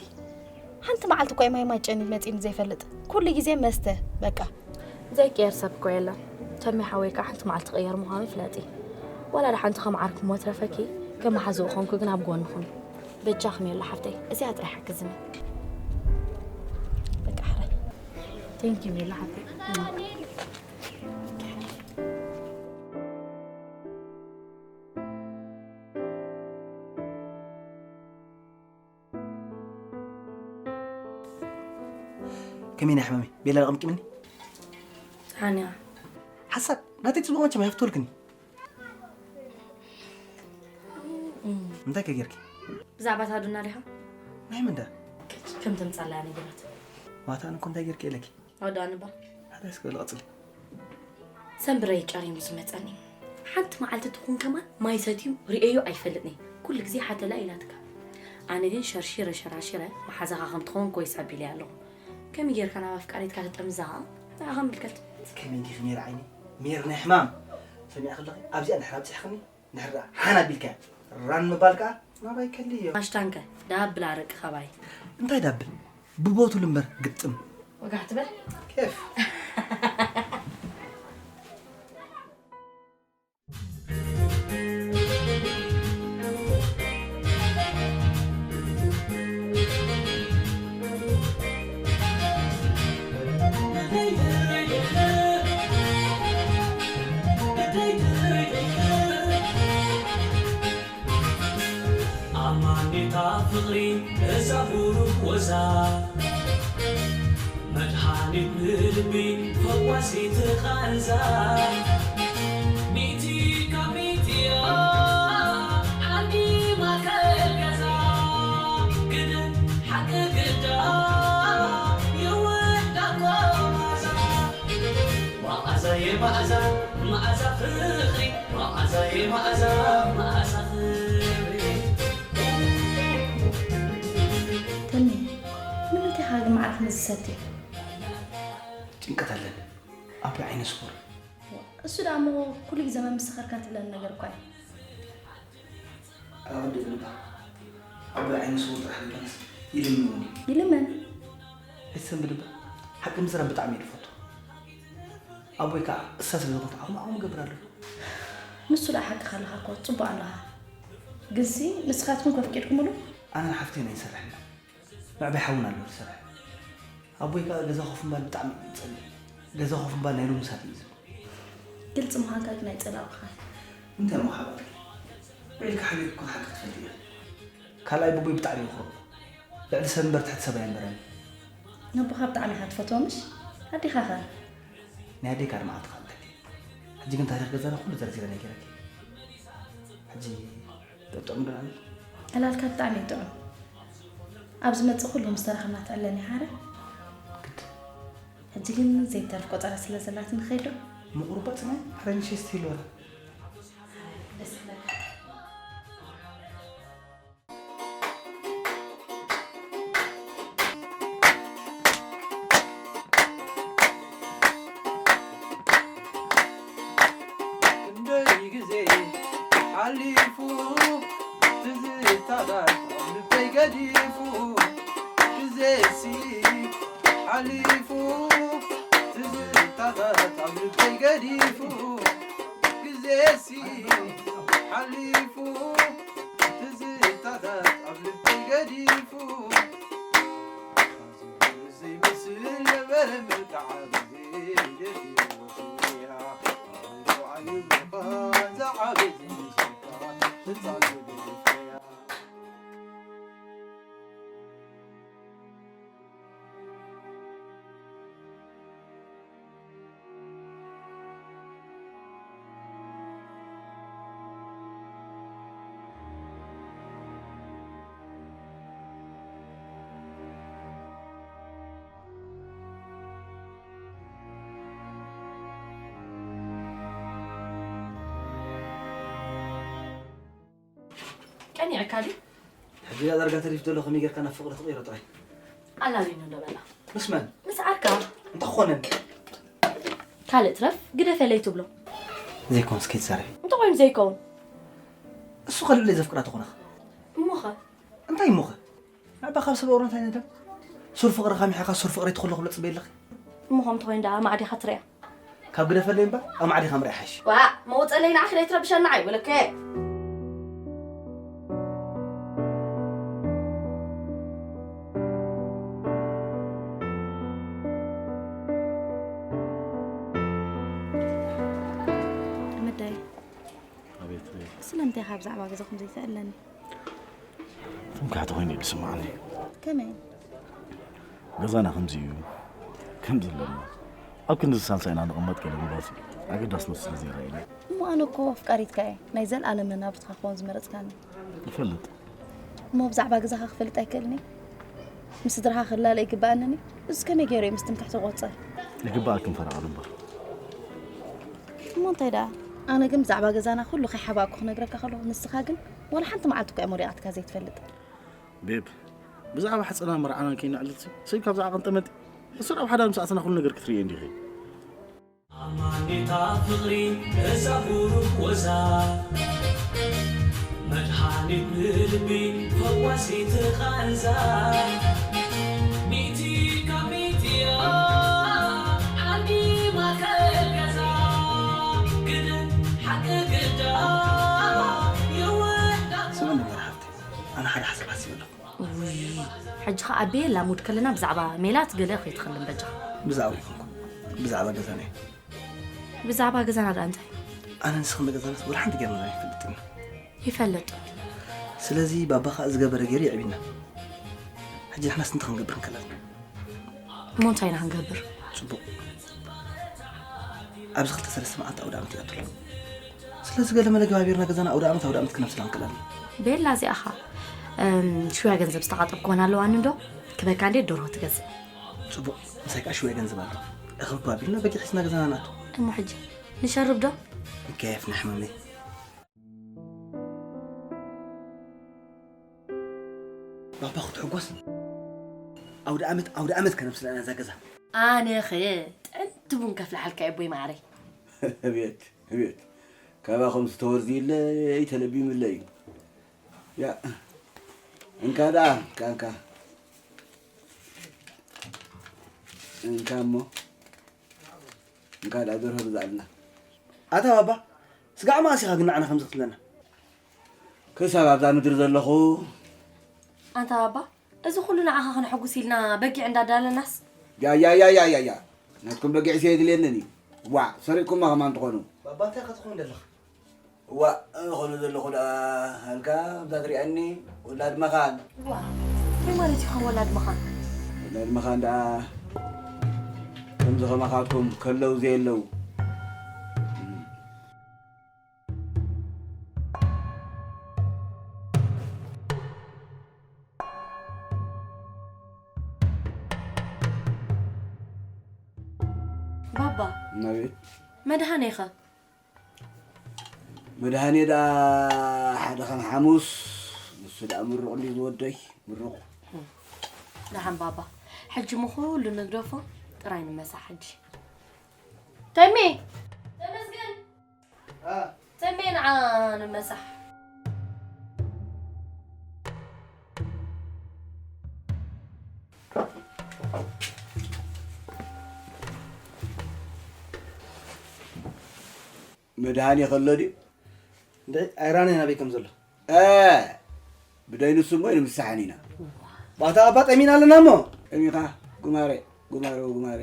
ሓንቲ መዓልቲ እኮ እዩ ማይ ማይ ጨኒ መጺኒ ዘይፈልጥ። ኩሉ ግዜ መስተ፣ በቃ። ዘይቅየር ሰብ እኮ የለን። ተሜ ሓወይ ከኣ ሓንቲ መዓልቲ ክቕየር ምዃኑ ፍለጢ። ዋላ ደሓንቲ ከም ዓርኩ እሞ ትረፈኪ፣ ከም መሓዝኡ ኾንኩ ግን ኣብ ጎኒ ኹኒ። በጃኺ ሜሉ ሓፍተይ፣ እዚኣ ጥራይ ሓግዝኒ። በቃ ሕራይ። Thank you ሜሉ ሓፍተይ። ከመይ ናይ ሕማመይ? ቤላ ለቐምቂምኒ? ደሓን እያ። ሓሳብ፣ ናተይ ጽቡቕ መቸም ኣይፍትወልክን እዩ። እንታይ ከ ጌርኪ? ብዛዕባ እታ ዱና ዲኻ? ናይ መን ዳ? ከም ተምጻላ እያ ነገራት። ዋታ፣ ኣነ እኮ እንታይ ጌርኪ ኢለኪ? ኣውዳኣ ንባ። ሓደ እስከ በል ቀጽሊ። ሰንብረይ ጨሪሙ ዝመጸኒ። ሓንቲ መዓልቲ ትኹን ከማን ማይ ሰትዩ ርእየዮ ኣይፈልጥን እየ። ኩሉ ግዜ ሓተላ ኢላትካ። ኣነ ግን ሸርሺረ ሸራሺረ መሓዛኻ ከም ትኸውን ኮይስ ኣቢለያ ኣለኹ። ከመይ ጌርካ ናብ ኣፍቃሪትካ ተጠምዛ? ንዓኻ ምልከት። ከመይ ዲኺ ሜር ዓይኒ? ሜር ናይ ሕማም። ሰሚዕኪ ኣለኺ? ኣብዚኣ እንድሕር ኣብጺሕክኒ፣ እንድሕር ደኣ ሓን ኣቢልካያ፣ ራን ምባል ከኣ ናባይ ከልዮ። ማሽታንከ ዳብል ኣረቂ ካባይ። እንታይ ዳብል? ብቦትሉ እምበር ግጥም። ወጋሕ ትበል። ኬፍ። ኣማኒታ ፍቕሪ እዛ ብሩኽ ወዛ፣ መድሃኒት ንልቢ ፈዋሲት ቃንዛ። ሚእቲ ካብ ሚእቲ እያ ሓንቲ ማእከል ገዛ፣ ግን ሓቂ ግዳ ይውዳእ እኮ ማዛ። ዋእ ኣዛ መዓዛ መዓዛ ፍቕሪ መዓዛ መዓዛ መዓዛ ፍቕሪ ተኒ ንምንታይ ኢኻ ግን መዓር ክንዝሰቲ? ጭንቀት ኣለኒ። ኣቦይ ዓይነ ስውር። እሱ ደኣ እሞ ኩሉ ግዜ መምስኸርካ ትብለኒ ነገር እኳ እዩ። ኣወዲ ዝምባ ኣቦይ ዓይነ ስውር ጥራሕ ዘይኮነስ ይልምንውን እዩ። ይልመን ኣይትሰንብድ እባ። ሓቂ ምዝራብ ብጣዕሚ እየ ዝፈቱ። ኣቦይ ከዓ እሳ ስለ ዝኾንት ዓቕሚ ዓቕሚ ገብር ኣለኹ። ንሱ ደኣ ሓቅኻ ኣለኻ እኮ ጽቡቕ ኣለኻ። ግንሲ ንስኻትኩም ከፍቂድኩምሉ ኣነን ሓፍተይን ኣይንሰርሕን ኢና። መዕበይ ሓውና ኣሎ ዝሰርሕ። ኣቦይ ከዓ ገዛ ኮፍ ምባል ብጣዕሚ እዩ ዝፀልእ። ገዛ ኮፍ ምባል ናይ ልሙሳት እዩ ዝብል። ግልፂ ምዃንካ ግን ኣይፀላእኩኻን። እንታይ እሞ ሓባር ውዒልካ ሓቢርኩ ሓቂ ክትፈልጥ እያ። ካልኣይ ብቦይ ብጣዕሚ ይኹርዕ። ልዕሊ ሰብ እምበር ትሕቲ ሰብ ኣየንበረን። ነቦኻ ብጣዕሚ ኢኻ ትፈትዎ ምሽ? ኣዴኻኸ? ናይ ኣዴካ ኣድማዓት ትኻልተኪ። ሕጂ ግን ታሪኽ ገዛና ኩሉ ዘርዚረ ነጊረኪ። ሕጂ ጥጥዑም ዶ ኣነ? ዕላልካ ብጣዕሚ እዩ ጥዑም። ኣብ ዝመፅእ ኩሉ ምስ ተራኸብና ትዕለኒ ሓረ። ግድ ሕጂ ግን ዘይተርፍ ቆፀራ ስለ ዘላትኒ ክኸይድ ዶ? ምቑርባፅ ናይ ሓረንሸ ስትይል ወላ ደስ ይብለካ። ክንደይ ግዜ ሓሊፉ ትዝታታት ኣብ ልበይ ገዲፉ ግዜሲ ሓሊፉ ትዝታታት ኣብ ልበይ ገዲፉ ግዜሲ ሓሊፉ ትዝታታት ኣብ ልበይ ገዲፉ ዘይመስል ነበረ ምርጫ ዓቢ ቀኒዕካ ድዩ? ሕጂ ዳ ዳርጋ ተሪፍ ዘሎ ከመይ ጌርካ ናብ ፍቕሪ ትቕይሮ ጥራይ። ኣላልዩኒ እንዶ በላ። ምስ መን? ምስ ዓርካ። እንታይ ክኾነኒ? ካልእ ትረፍ ግደፈለይ ትብሎ። ዘይኮንስ ከይትዛረቢ። እንተኾይኑ ዘይከውን። እሱ ከልብለይ ዘፍቅራ ተኾነኻ። እሞኸ? እንታይ እሞኸ? ንዕባ ካብ ሰብ ኣውራ እንታይ ንደም? ሱር ፍቕርኻ ሚሒኻ ሱር ፍቕረይ ትኹሎ ክብሎ ጽበይ ኣለኺ። እሞ ከምቲ ኮይኑ ደኣ ማዕዲኻ ትሪኣ። ካብ ግደፈለይ እምበር ኣብ ማዕዲኻ ምርኣይ ሓይሽ። ዋ መውፀለይ ንዓኺ ደይትረብሸና ኣይበለከ። መዳይ ኣቤት ኣቤት። ስለምንታይ ኢኻ ብዛዕባ ገዛኹም ዘይተኣለኒ? ትምክሕቲ ኮይኑ እዩ ዝስምዓኒ። ከመይ? ገዛና ከምዚ እዩ ከም ዘለና ኣብ ክንዲ ሳልሳይና ንቕመጥ ገለ ምባል ኣገዳስነት ስለ ዘይረኣየኒ። እሞ ኣነ እኮ ኣፍቃሪትካ እየ፣ ናይ ዘለኣለም መናብርትኻ ክኸውን ዝመረፅካኒ። ይፈልጥ። እሞ ብዛዕባ ገዛኻ ክፈልጥ ኣይክእልን እየ? ምስ ስድራኻ ክላለ ይግበኣንን እዩ? እዚ ከመይ ገይሩ እዩ ምስ ትምክሕቲ ክቑፀር? ይግበኣክን ፈረቓ እምበር። እሞ እንታይ ደኣ? ኣነ ግን ብዛዕባ ገዛና ኩሉ ከይሓባእኩ ክነግረካ ከለኹ፣ ንስኻ ግን ዋላ ሓንቲ መዓልቲ እኳ እየ ሞዲቓትካ ዘይትፈልጥ። ቤብ፣ ብዛዕባ ሕጸና መርዓናን ከይነዕልልሲ፣ ሰብ ካብ ዝዓቐን ጠመት፣ እሱ ኣብ ሓዳር ምስ ኣተና ኩሉ ነገር ክትርእየ እንዲኺ። ኣማኒታ ፍቕሪ እዛ ብሩኽ ወዛ መድሃኒት ንልቢ ፈዋሲት ቓንዛ ሚቲ ካብ ሚትያ ዓዲ ማእከል ገዛ ግደ ሓቂ ግዳ የወዳ ስምዕኒ እምበር ሓፍተይ፣ ኣነ ሓደ ሓሳብ ሓሲበ ኣለኹ። ውይ፣ ሕጂ ኸዓ ቤላ ሙድ ከለና ብዛዕባ ሜላት ገለ ከይትኸልን በጃኻ። ብዛዕባ ይኹንኩ ብዛዕባ ገዛና እዩ። ብዛዕባ ገዛና ደኣ እንታይ? ኣነ ንስኽን ገዛናስ ወላ ሓንቲ ጌርና ኣይንፈልጥን። ይፈልጥ። ስለዚ ባባ ኸዓ ዝገበረ ገይሩ የዕቢና። ሕጂ ንሕናስ እንታይ ክንገብር እንክእል ኣለና? እሞ እንታይ ኢና ክንገብር? ጽቡቕ። ኣብዚ ክልተ ሰለስተ መዓልቲ ኣውደ ዓመት ይኣቱ ኣሎ። ስለዚ ገለ መለ ገባቢርና ገዛና ኣውደ ዓመት ኣውደ ዓመት ክነምስላ እንክእል ኣለና። ቤላ እዚኣኻ እም፣ ሽውያ ገንዘብ ዝተቓጠብኩወን ኣለዋኒ እንዶ ክበካ እንዴ ደርሆ ትገዝእ። ጽቡቕ። ምሳይ ከኣ ሽውያ ገንዘብ ኣሎ። እኽብ ባቢልና በጊዕ ሒዝና ገዛና ናቱ። እሞ ሕጂ ንሸርብ ዶ? ይከየፍ ንሕመመይ። ባባ ክትሕጎስ ኣውደ ዓመት ኣውደ ዓመት ከነምስለና እዛ ገዛ። ኣነ ኸ ጥዕምቲ ቡን ከፍልሓልካ እየ ኣቦይ ማዓረይ። ቤት ቤት ካባኹም ዝተወርዝይለይ ተለቢምለይ እዩ። ያ እንካ ደኣ እንካ እንካ እንካ እሞ እንካ ደኣ ደርሆ ግዛኣልና። ኣታ ባባ ስጋዕ መኣስ ኢኻ ግን ንዓና ከምዚ ክትብለና? ክሳብ ኣብዛ ምድሪ ዘለኹ። ኣንታ ባባ እዚ ኩሉ ንዓኻ ከነሐጉስ ኢልና በጊዕ እንዳዳለናስ። ያያያያያያ ናትኩም በጊዕ ሲ የድልየንን እዩ። ዋዕ ሰሪቕኩማ ከማን ትኾኑ። ባባ እንታይ ኢኻ ትኸውን ዘለኻ? ዋእ ዝኾነ ዘለኹ ደኣ ሃልካ ኣብዛ ትሪኣኒ ወላድ መኻን። ዋ እንታይ ማለት እዩ ከም ወላድ መኻን? ወላድ መኻን ደኣ ከምዚ ከማኻትኩም ከለው ዘየለው። ባባ ናቤት መድሃኔ ኸ? መድሃኔ ደኣ ሓደ ከም ሓሙስ ንሱ ደኣ ምሩቕ እንዲ ዝወደይ ምሩቕ። ደሓን ባባ ሕጂ ምኹሉ ንግደፎ ጥራይ ንመሳሕ ሕጂ። ተሜ ተመስገን ተሜ ንዓ ንመሳሕ። መድሃኔ ከሎ ድዩ? እንድዒ ኣይራነይ ናበይ ከም ዘሎ። እ ብደይ ንሱ እሞ ንምሳሕን ኢና። ባታ ኣባ ጠሚና ኣለና እሞ። ጠሚኻ ጉማሬ ጉማሬ ጉማሬ።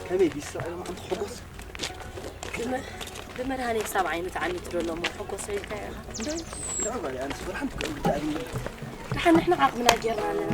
ከመይ ቢስ ሰብኣይ ሎም ኣንቲ ሕጎስ? ብመድሃኒ ክሳብ ዓይኑ ተዓሚቱ ደሎ እሞ ሕጎስ ኢልካ ኢኻ። እንደ እንደ ጓል ኣንስ ብርሃን ትከም ብታዕሚ። ደሓን ንሕና ዓቕምና ጌርና ኣለና።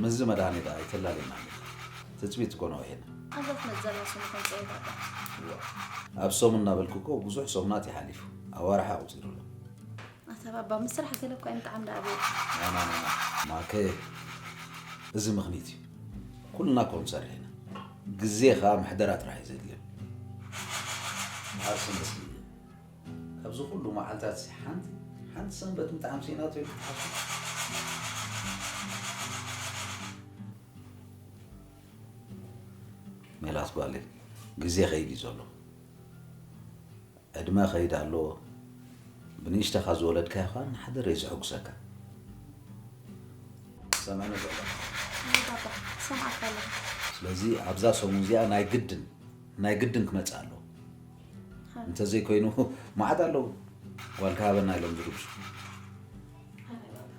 እዚ መድሃኒት ኣይተላልየና ኣለካ። ትጽቢት እኮ ነዊሕና። ኣብዛ ትመጽእ ዘላ ሰሙን ከም ጸወታ እባ። እዋ፣ ኣብ ሰሙን እናበልኩ እኮ ብዙሕ ሰሙናት ይሓሊፉ። ኣዋርሕ ኣቑጺሩ ኣሎ። ኣታ ባባ፣ ምስ ስራሕ ገለ እኮ ኣይምጥዓም ደኣ ኣበይ? ና፣ ና፣ ና፣ ና። ማከ፣ እዚ ምኽኒት እዩ። ኩልና እኮ ንሰርሕ ኢና። ግዜ ኸኣ ምሕደራ ጥራሕ እዩ ዘድልዮ። መዓስ መስሊ ካብዚ ኩሉ መዓልታት ሓንቲ፣ ሓንቲ ሰንበት ምጥዓም ስኢናቶ ኢልኩም ትሓስቡ? ሜላት ጓለይ፣ ግዜ ኸይድ እዩ ዘሎ። ዕድመ ኸይድ ኣሎ። ብንእሽተኻ ዝወለድካዮ ኸኣ ንሓደር እዩ ዘሐጉሰካ። ሰምዕኒ ዘሎ። እይ ባባ፣ ሰምዓካ ኣለኹ። ስለዚ ኣብዛ ሰሙን እዚኣ ናይ ግድን፣ ናይ ግድን ክመጽእ ኣለዎ። ሃ። እንተዘይኮይኑ መዓት ኣለዉ። ጓልካ ሃበና ኢሎም ዝርብሹ። ሃራይ ባባ።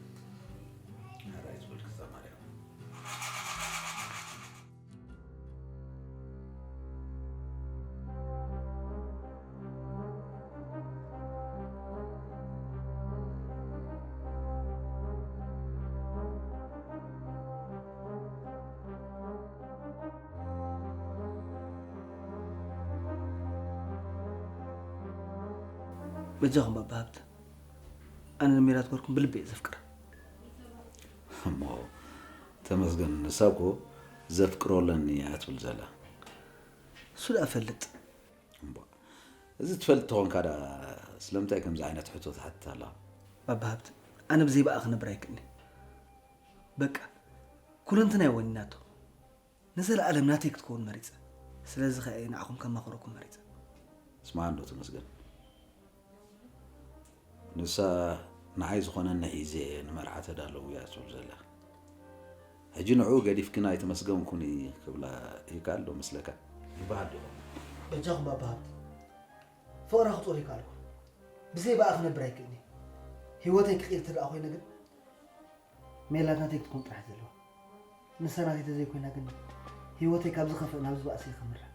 ሃራይ ዝበልክ እዛ ማርያም። በጃኹም ባባ ሃብተ፣ ኣነ ንሜላት ጓልኩም ብልቢ እየ ዘፍቅራ። እሞ ተመስገን፣ ንሳ እኮ ዘፍቅሮ ኣለኒ እያ ትብል ዘላ። እሱ ደኣ እፈልጥ። እምቧ፣ እዚ ትፈልጥ ተኾንካ ደኣ ስለምንታይ ከምዚ ዓይነት ሕቶ ትሓትት ኣላ? ባባ ሃብተ፣ ኣነ ብዘይ ብኣ ክነብር ኣይክእልን። በቃ፣ ኩለንትናይ ወኒናቶ። ንዘለኣለም ናተይ ክትከውን መሪጸ። ስለዚ ኸኣ እየ ንዓኹም ከማኽረኩም መሪጸ። ስማዕ እንዶ ተመስገን። ንሳ ንዓይ ዝኾነኒ ሒዘ እየ ንመርዓ ተዳለዉ እያ ትብል ዘላ። ሕጂ ንዕኡ ገዲፍክን ኣይተመስገንኩን ክብላ ይከኣል ዶ መስለካ? ይበሃል ዶ ይኸውን? በጃኹም ባባ ሃብተ፣ ፍቕራ ክጾር ይከኣልኩ። ብዘይ ብኣ ክነብር ኣይክእልን እየ። ህይወተይ ክቕይር ትረኣ ኮይነ ግን ሜላት ናተይ ክትኮን ጥራሕ ዘለዋ። ንሳ ናተይ ተዘይኮይና ግን ህይወተይ ካብ ዝኸፍእ ናብ ዝባእሰ እዩ ከምርሕ።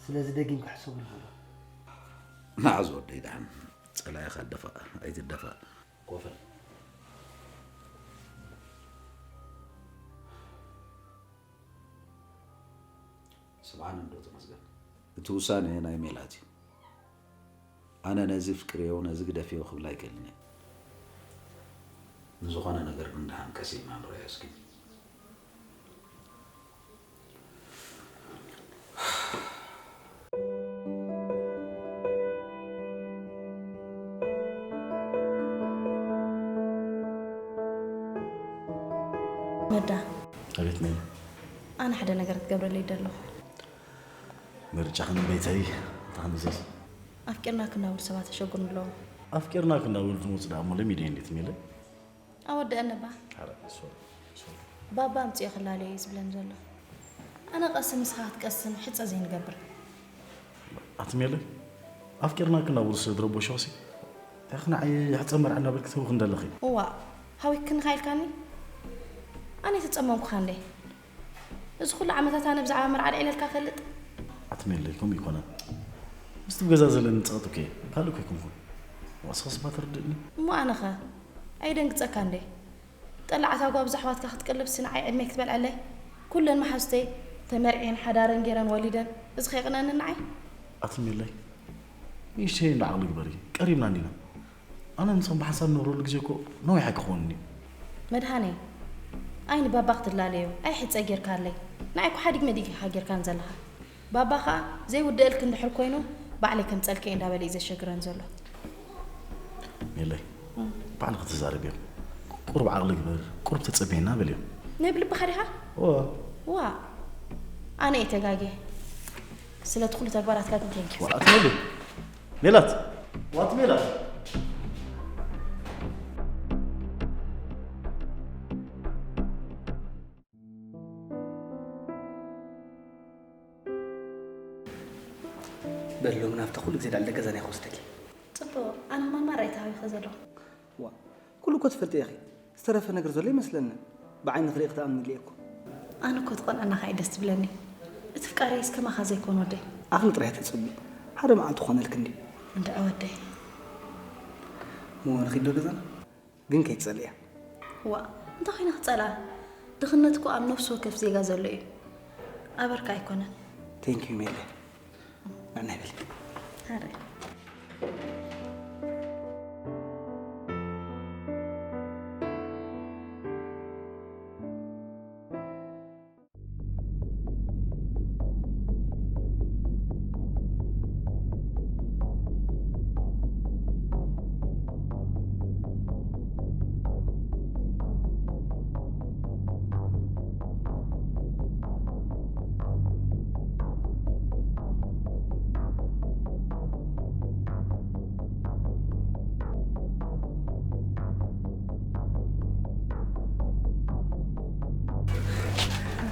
ስለዚ ደጊም ክሕሰቡ ይኽእሉ። ንዓ ዝወደይ ደሓን ጸላኢኻ ደፋእ ኣይትደፋእ። ኮፈል። ስምዓኒ እንዶ ተመስገን። እቲ ውሳነ ናይ ሜላት እዩ። ኣነ ነዚ ፍቅርዮ፣ ነዚ ግደፍዮ ክብላ ኣይክእልን እየ። ንዝኾነ ነገር ግን ደሓን ቀስ ኢልና ንረኣዮ እስኪ። መዳ። ኣቤት ነይ። ኣነ ሓደ ነገር ክትገብረለይ ይደለኹ። ምርጫኽን ቤተይ እንታይ ክንእዘዝ? ኣፍቂርና ክናውል ሰባት ተሸጉን ኣለዉ። ኣፍቂርና ክናውል ዝመፁ ደኣ እሞ ለሚደ እንዴት ሚለ? ኣወደአኒ እባ። ኧረ፣ ሶሪ፣ ሶሪ። ባባ ኣምፅኦ ክላለዮ እዩ ዝብለኒ ዘሎ። ኣነ ቀስን ንስኻ ክትቀስን ሕፀ ዘይንገብር። ኣቲ ሜለይ፣ ኣፍቂርና ክናውል ስለ ዝረበሾሲ፣ እንታይ ንዓይ ሕፀ መርዓ እናበልክ ትህውኽ እንደለኺ? እዋእ፣ ሃዊክኒ ኢልካኒ? ኣነ ተፀመምኩኻ እንዴ? እዚ ኩሉ ዓመታት ኣነ ብዛዕባ መርዓ ኣልዒለልካ እፈልጥ? ኣቲ ሜለይ፣ ከምኡ ኣይኮነን። ምስቲ ብገዛ ዘለኒ ጸቕጢ እኮ እየ፣ ካልእ እኮ ኣይኮንኩን። ዋስኸስ እባ ተረድእኒ። እሞ ኣነኸ? ኣይደንግጸካ እንዴ? ጠላዕታ ጓብዛ ኣሕዋትካ ክትቅልብሲ ንዓይ ዕድመይ ክትበልዐለይ? ኩለን መሓዙተይ ተመርዕየን ሓዳረን ገይረን ወሊደን፣ እዚ ከየቕነኒ ንዓይ? ኣቲ ሜለይ፣ ንእሽተይ እንዶ ዓቕሊ ግበሪ፣ ቀሪብና እንዲና። ኣነ ምሳኹም ብሓንሳብ ንነብረሉ ግዜ እኮ ነዊሕ ኣይክኸውንን እዩ። መድሃኔ፣ ኣይ ንባባ ክትላለዮ፣ ኣይ ሕጸ ጌርካለይ። ንዓይ እኮ ሓዲግ መዲግ ኢኻ ጌርካኒ ዘለኻ። ባባ ኸኣ ዘይውድአልኪ እንድሕር ኮይኑ፣ ባዕለይ ከምጸልኪ እየ እንዳበለ እዩ ዘሸግረኒ ዘሎ። ሜለይ፣ እም። ባዕልኺ ተዛረብዮም። ቁሩብ ዓቕሊ ግበር፣ ቁሩብ ተጸበየና በልዮም። ናይ ብልብኻ ዲኻ? እወ። ዋእ፣ ኣነ እየ ተጋግየ። ስለቲ ኩሉ ተግባራትካ ግን ቴንኪዩ። ዋእ፣ ኣቲ ሜለይ። ሜላት! ዋት ሜላት! በሎ፣ ናብታ ኩሉ ግዜ ዳልደ ገዛና ይኸውስደኪ። ጽቡቕ፣ ኣነ ከማን ማራ እየ ተሃዊኸ ዘለኹ። ዋ፣ ኩሉ እኮ ትፈልጢ ኢኺ። ዝተረፈ ነገር ዘሎ ይመስለኒ። ብዓይኒ ክርኢ ክትኣምንሉ እየ እኮ። ኣነ እኮ ትቐንዐናኻ እዩ ደስ ትብለኒ። እቲ ፍቃረይስ ከማኻ ዘይኮን ወደይ። ዓቕሊ ጥራሕ ተጸቢ። ሓደ መዓልቲ ክኾነልኪ እንድዩ። እንድዒ ወደይ። እሞ ንኺድ ዶ ገዛና? ግን ከይትጸልእያ። ዋእ፣ እንታይ ኮይነ ክጸልኣ? ድኽነት እኮ ኣብ ነፍሲ ወከፍ ዜጋ ዘሎ እዩ። ኣበርካ ኣይኮነን። Thank you ሜለ። ንዕና ይበል። ኣረ።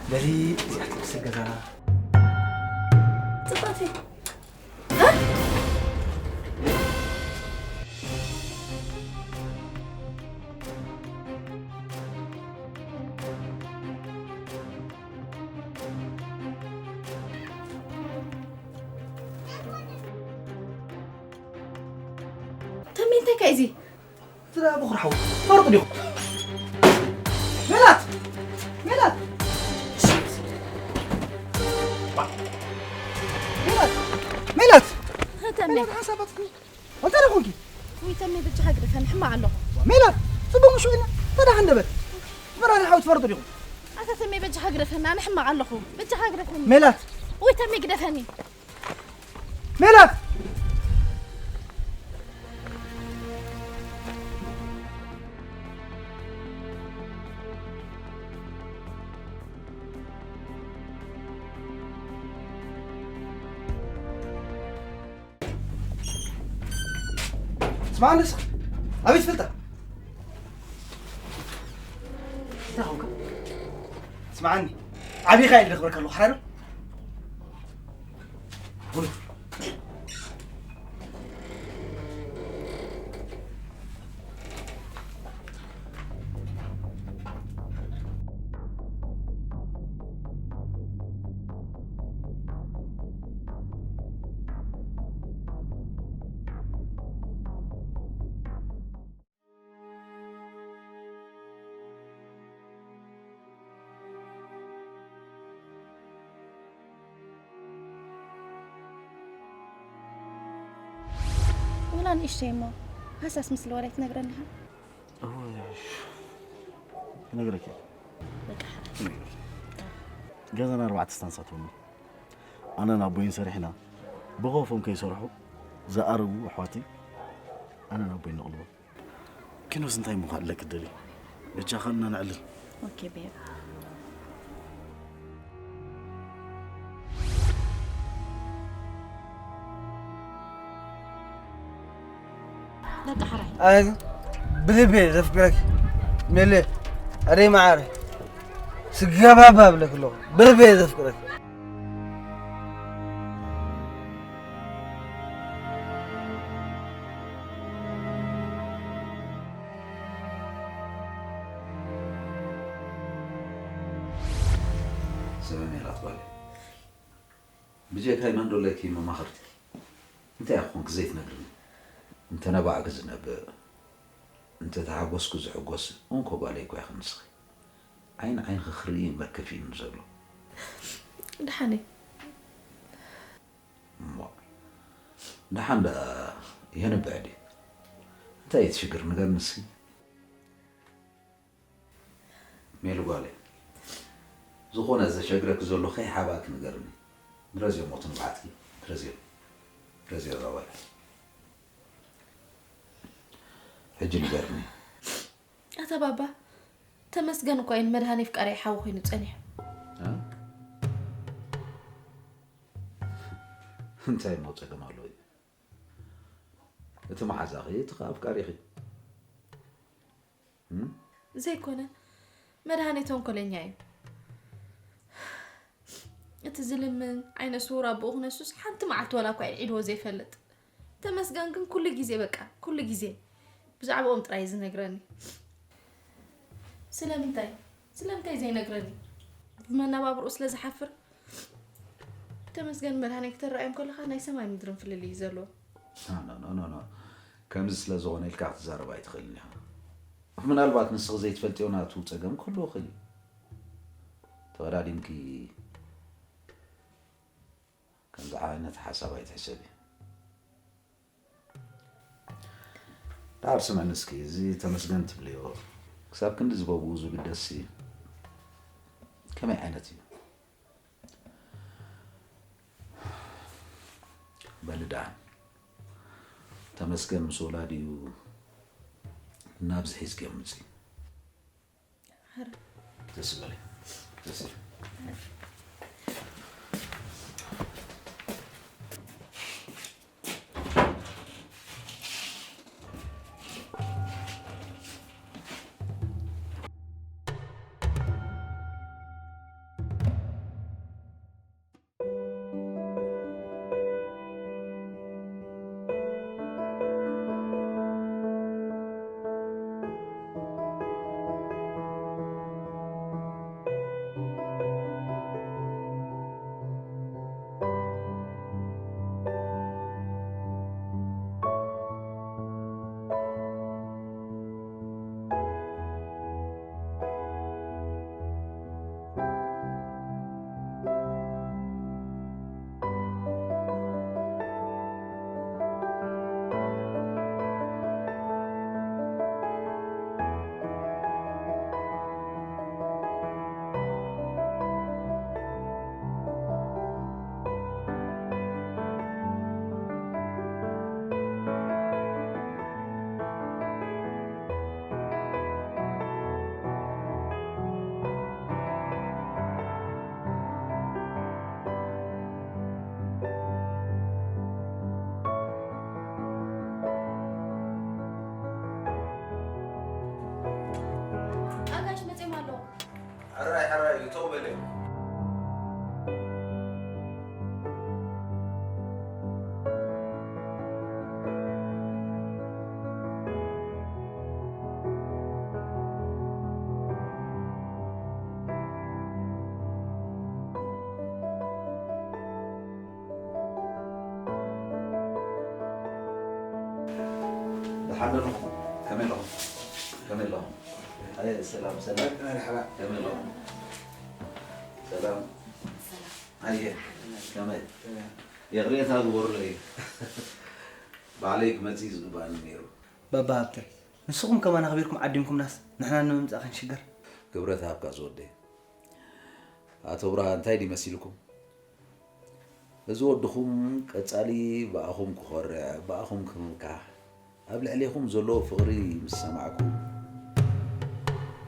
በሊ እዚኣ ትመስል ገዛና። ጽብቕቲ። ተሜ እንታይ ከ እዚ? ስለ ብኹር ሓው ትፈርጡ ዲኹም? ሜላት! ሜላት! ሜላት! ሜላት! ተሜ። ሜላት ሓሳባትኪ እንታይ ደኹንኪ? ወይ ተሜ በጃኻ ግደፈኒ ሕማቕ ኣለኹ። ሜላት! ጽቡቕ ምሽ ኢልና ተዳሓ እንደበት። መራሪ ሓው ትፈርጡ ዲኹም? ኣታ ተሜ በጃኻ ግደፈኒ ኣነ ሕማቕ ኣለኹ። በጃኻ ግደፈኒ። ሜላት! ወይ ተሜ ግደፈኒ። ሜላት! ስማዕ ንስኻ ኣበይ ትፈልጣ? እንታይ ኾንካ? ስምዓኒ ዓብኻ ኢለ ደኽብረካ ኣለኹ ሓራዶ? ወላ ንእሽተይ እሞ ሃሳስ ምስ ለወዳይ ትነግረኒ ኢኻ። እወ፣ ክነግረኪ እየ። በቃ። ገዛና ኣርባዕተ ስታንሳት እውን ኣነን ኣቦይን ሰሪሕና ብኸፎም ከይሰርሑ ዝኣረጉ ኣሕዋተይ ኣነን ኣቦይን ነቕልቦ። ኪኖስ እንታይ ምዃን ኣለክ ደሊ? በጃኻ እና ነዕልል። ኦኬ ቤብ። በቃ ሓራይ። ኣይ ብልቤ ዘፍቅረክ ሜሌ ኣደይ መዓረ ስጋባባ ብለክ ኣለኹ ብልቤ ዘፍቅረክ። ስምዒ ሜላት ጓለይ፣ ብጀካይ መን ዶ ኣለኪ መማኽርቲ? እንታይ እያ ኮንክ ዘይትነግርኒ? እንተ ነባዕኪ ዝነብእ፣ እንተ ተሓጎስኩ ዝሕጎስ እንኮ ጓለይ እኮ ኢኺ ንስኺ። ዓይኒ ዓይንኺ ክርኢ እምበር ከፊኡኒ ዘሎ። ደሓነይ። እሞ ደሓን ደኣ የንብዕ ድዩ? እንታይ እዩ እቲ ሽግር ንገርኒ እስኪ? ሜሉ ጓለይ፣ ዝኾነ ዘሸግረኪ ዘሎ ከይሓባእኪ ንገርኒ። ንረዝዮ ሞት ንብዓትኪ፣ ንረዝዮ። ንረዝዮ ዛዋይ። ሕጂ ንገርኒ። ኣታ ባባ፣ ተመስገን እኳ እዩ ንመድሃኔ ፍቃሪ ሓዊ ኮይኑ ጸኒሑ። እ? እንታይ እሞ ጸገም ኣለዎ እዩ? እቲ መሓዛኺ፣ እቲ ኸኣ ኣፍቃሪኺ። እም? ዘይኮነ፣ መድሃኔ ተንኮለኛ እዩ። እቲ ዝልምን ዓይነ ስውር ኣቦኡ ክነሱስ ሓንቲ መዓልቲ ዋላ እኳ ኢዒድዎ ዘይፈልጥ። ተመስገን ግን ኩሉ ግዜ፣ በቃ፣ ኩሉ ግዜ ብዛዕባኦም ጥራይ እዩ ዝነግረኒ። ስለምንታይ? ስለምንታይ ዘይነግረኒ? ብመነባብርኡ ስለ ዝሓፍር? ተመስገን መድሃኔ ክተረኣዮም ከለኻ ናይ ሰማይ ምድርን ፍልልይ እዩ ዘለዎ። ኖ፣ ኖ፣ ኖ፣ ኖ፣ ኖ። ከምዚ ስለ ዝኾነ ኢልካ ክትዛረብ ኣይትኽእልን ኢኻ። ምናልባት ንስኺ ዘይትፈልጥዮ ናቱ ጸገም ክህልዎ ይኽእል እዩ። ተቐዳዲምኪ ከምዚ ዓይነት ሓሳብ ኣይትሕሰቢ። ደሓር ስምዕኒ እስኪ፣ እዚ ተመስገን ትብልዮ ክሳብ ክንዲ ዝበብኡ ዝግደስሲ ከመይ ዓይነት እዩ? በሊ ደኣ፣ ተመስገን ምስ ወላዲኡ ናብዚ ሒዝክዮ ምጺ። ደስ በሊ። ደስ ይበል። ኣጋሽ መፅኦም ኣለዉ። ሕራይ፣ ሕራይ፣ እተው በለ። ደሓን ዶ ኣለኹም? ከመይ ኣለኹም? ከመይ ኣለኹም? ኣየ፣ ሰላም፣ ሰላም። መርሓባ። ከመይ ኣለኹም? ሰላም። ኣየ፣ ከመይ? ይቕሬታ ግበሩለይ። ባዕለይ ክመጽእ እዩ ዝግባኣኒ ነይሩ። ባባ ሃብተ፣ ንስኹም ከማን ኣኽቢርኩም ዓዲምኩምናስ ንሕና ንምምጻእ ክንሽገር። ክብረት ሃብካ ዝወደይ። ኣቶ ብርሃ፣ እንታይ ድዩ መሲልኩም? እዚ ወድኹም ቀጻሊ ብኣኹም ክኾርዕ፣ ብኣኹም ክምካሕ፣ ኣብ ልዕሌኹም ዘለዎ ፍቕሪ ምስ ሰማዕኩ፣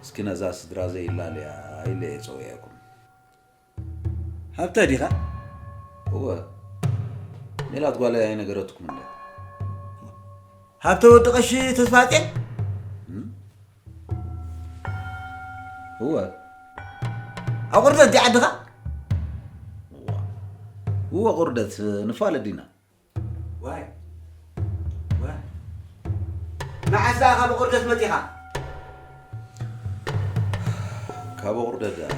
እስኪ ነዛ ስድራ ዘይላልያ ኢለ እየ ጸዊዐኩም። ሃብተ ዲኻ? እወ፣ ሜላት ጓለይ ኣይነገረትኩምን ድያ? ሃብተ ወዲ ቀሺ ተስፋጼን? እም? እወ። ኣብ ቁርደት ድያ ዓድኻ? እዋ። እወ፣ ቁርደት ንፋለጥ ዲና። ዋይ። ዋይ። መዓስ ደኣ ካብ ቁርደት መጺኻ? ካብ ቁርደት ደኣ፣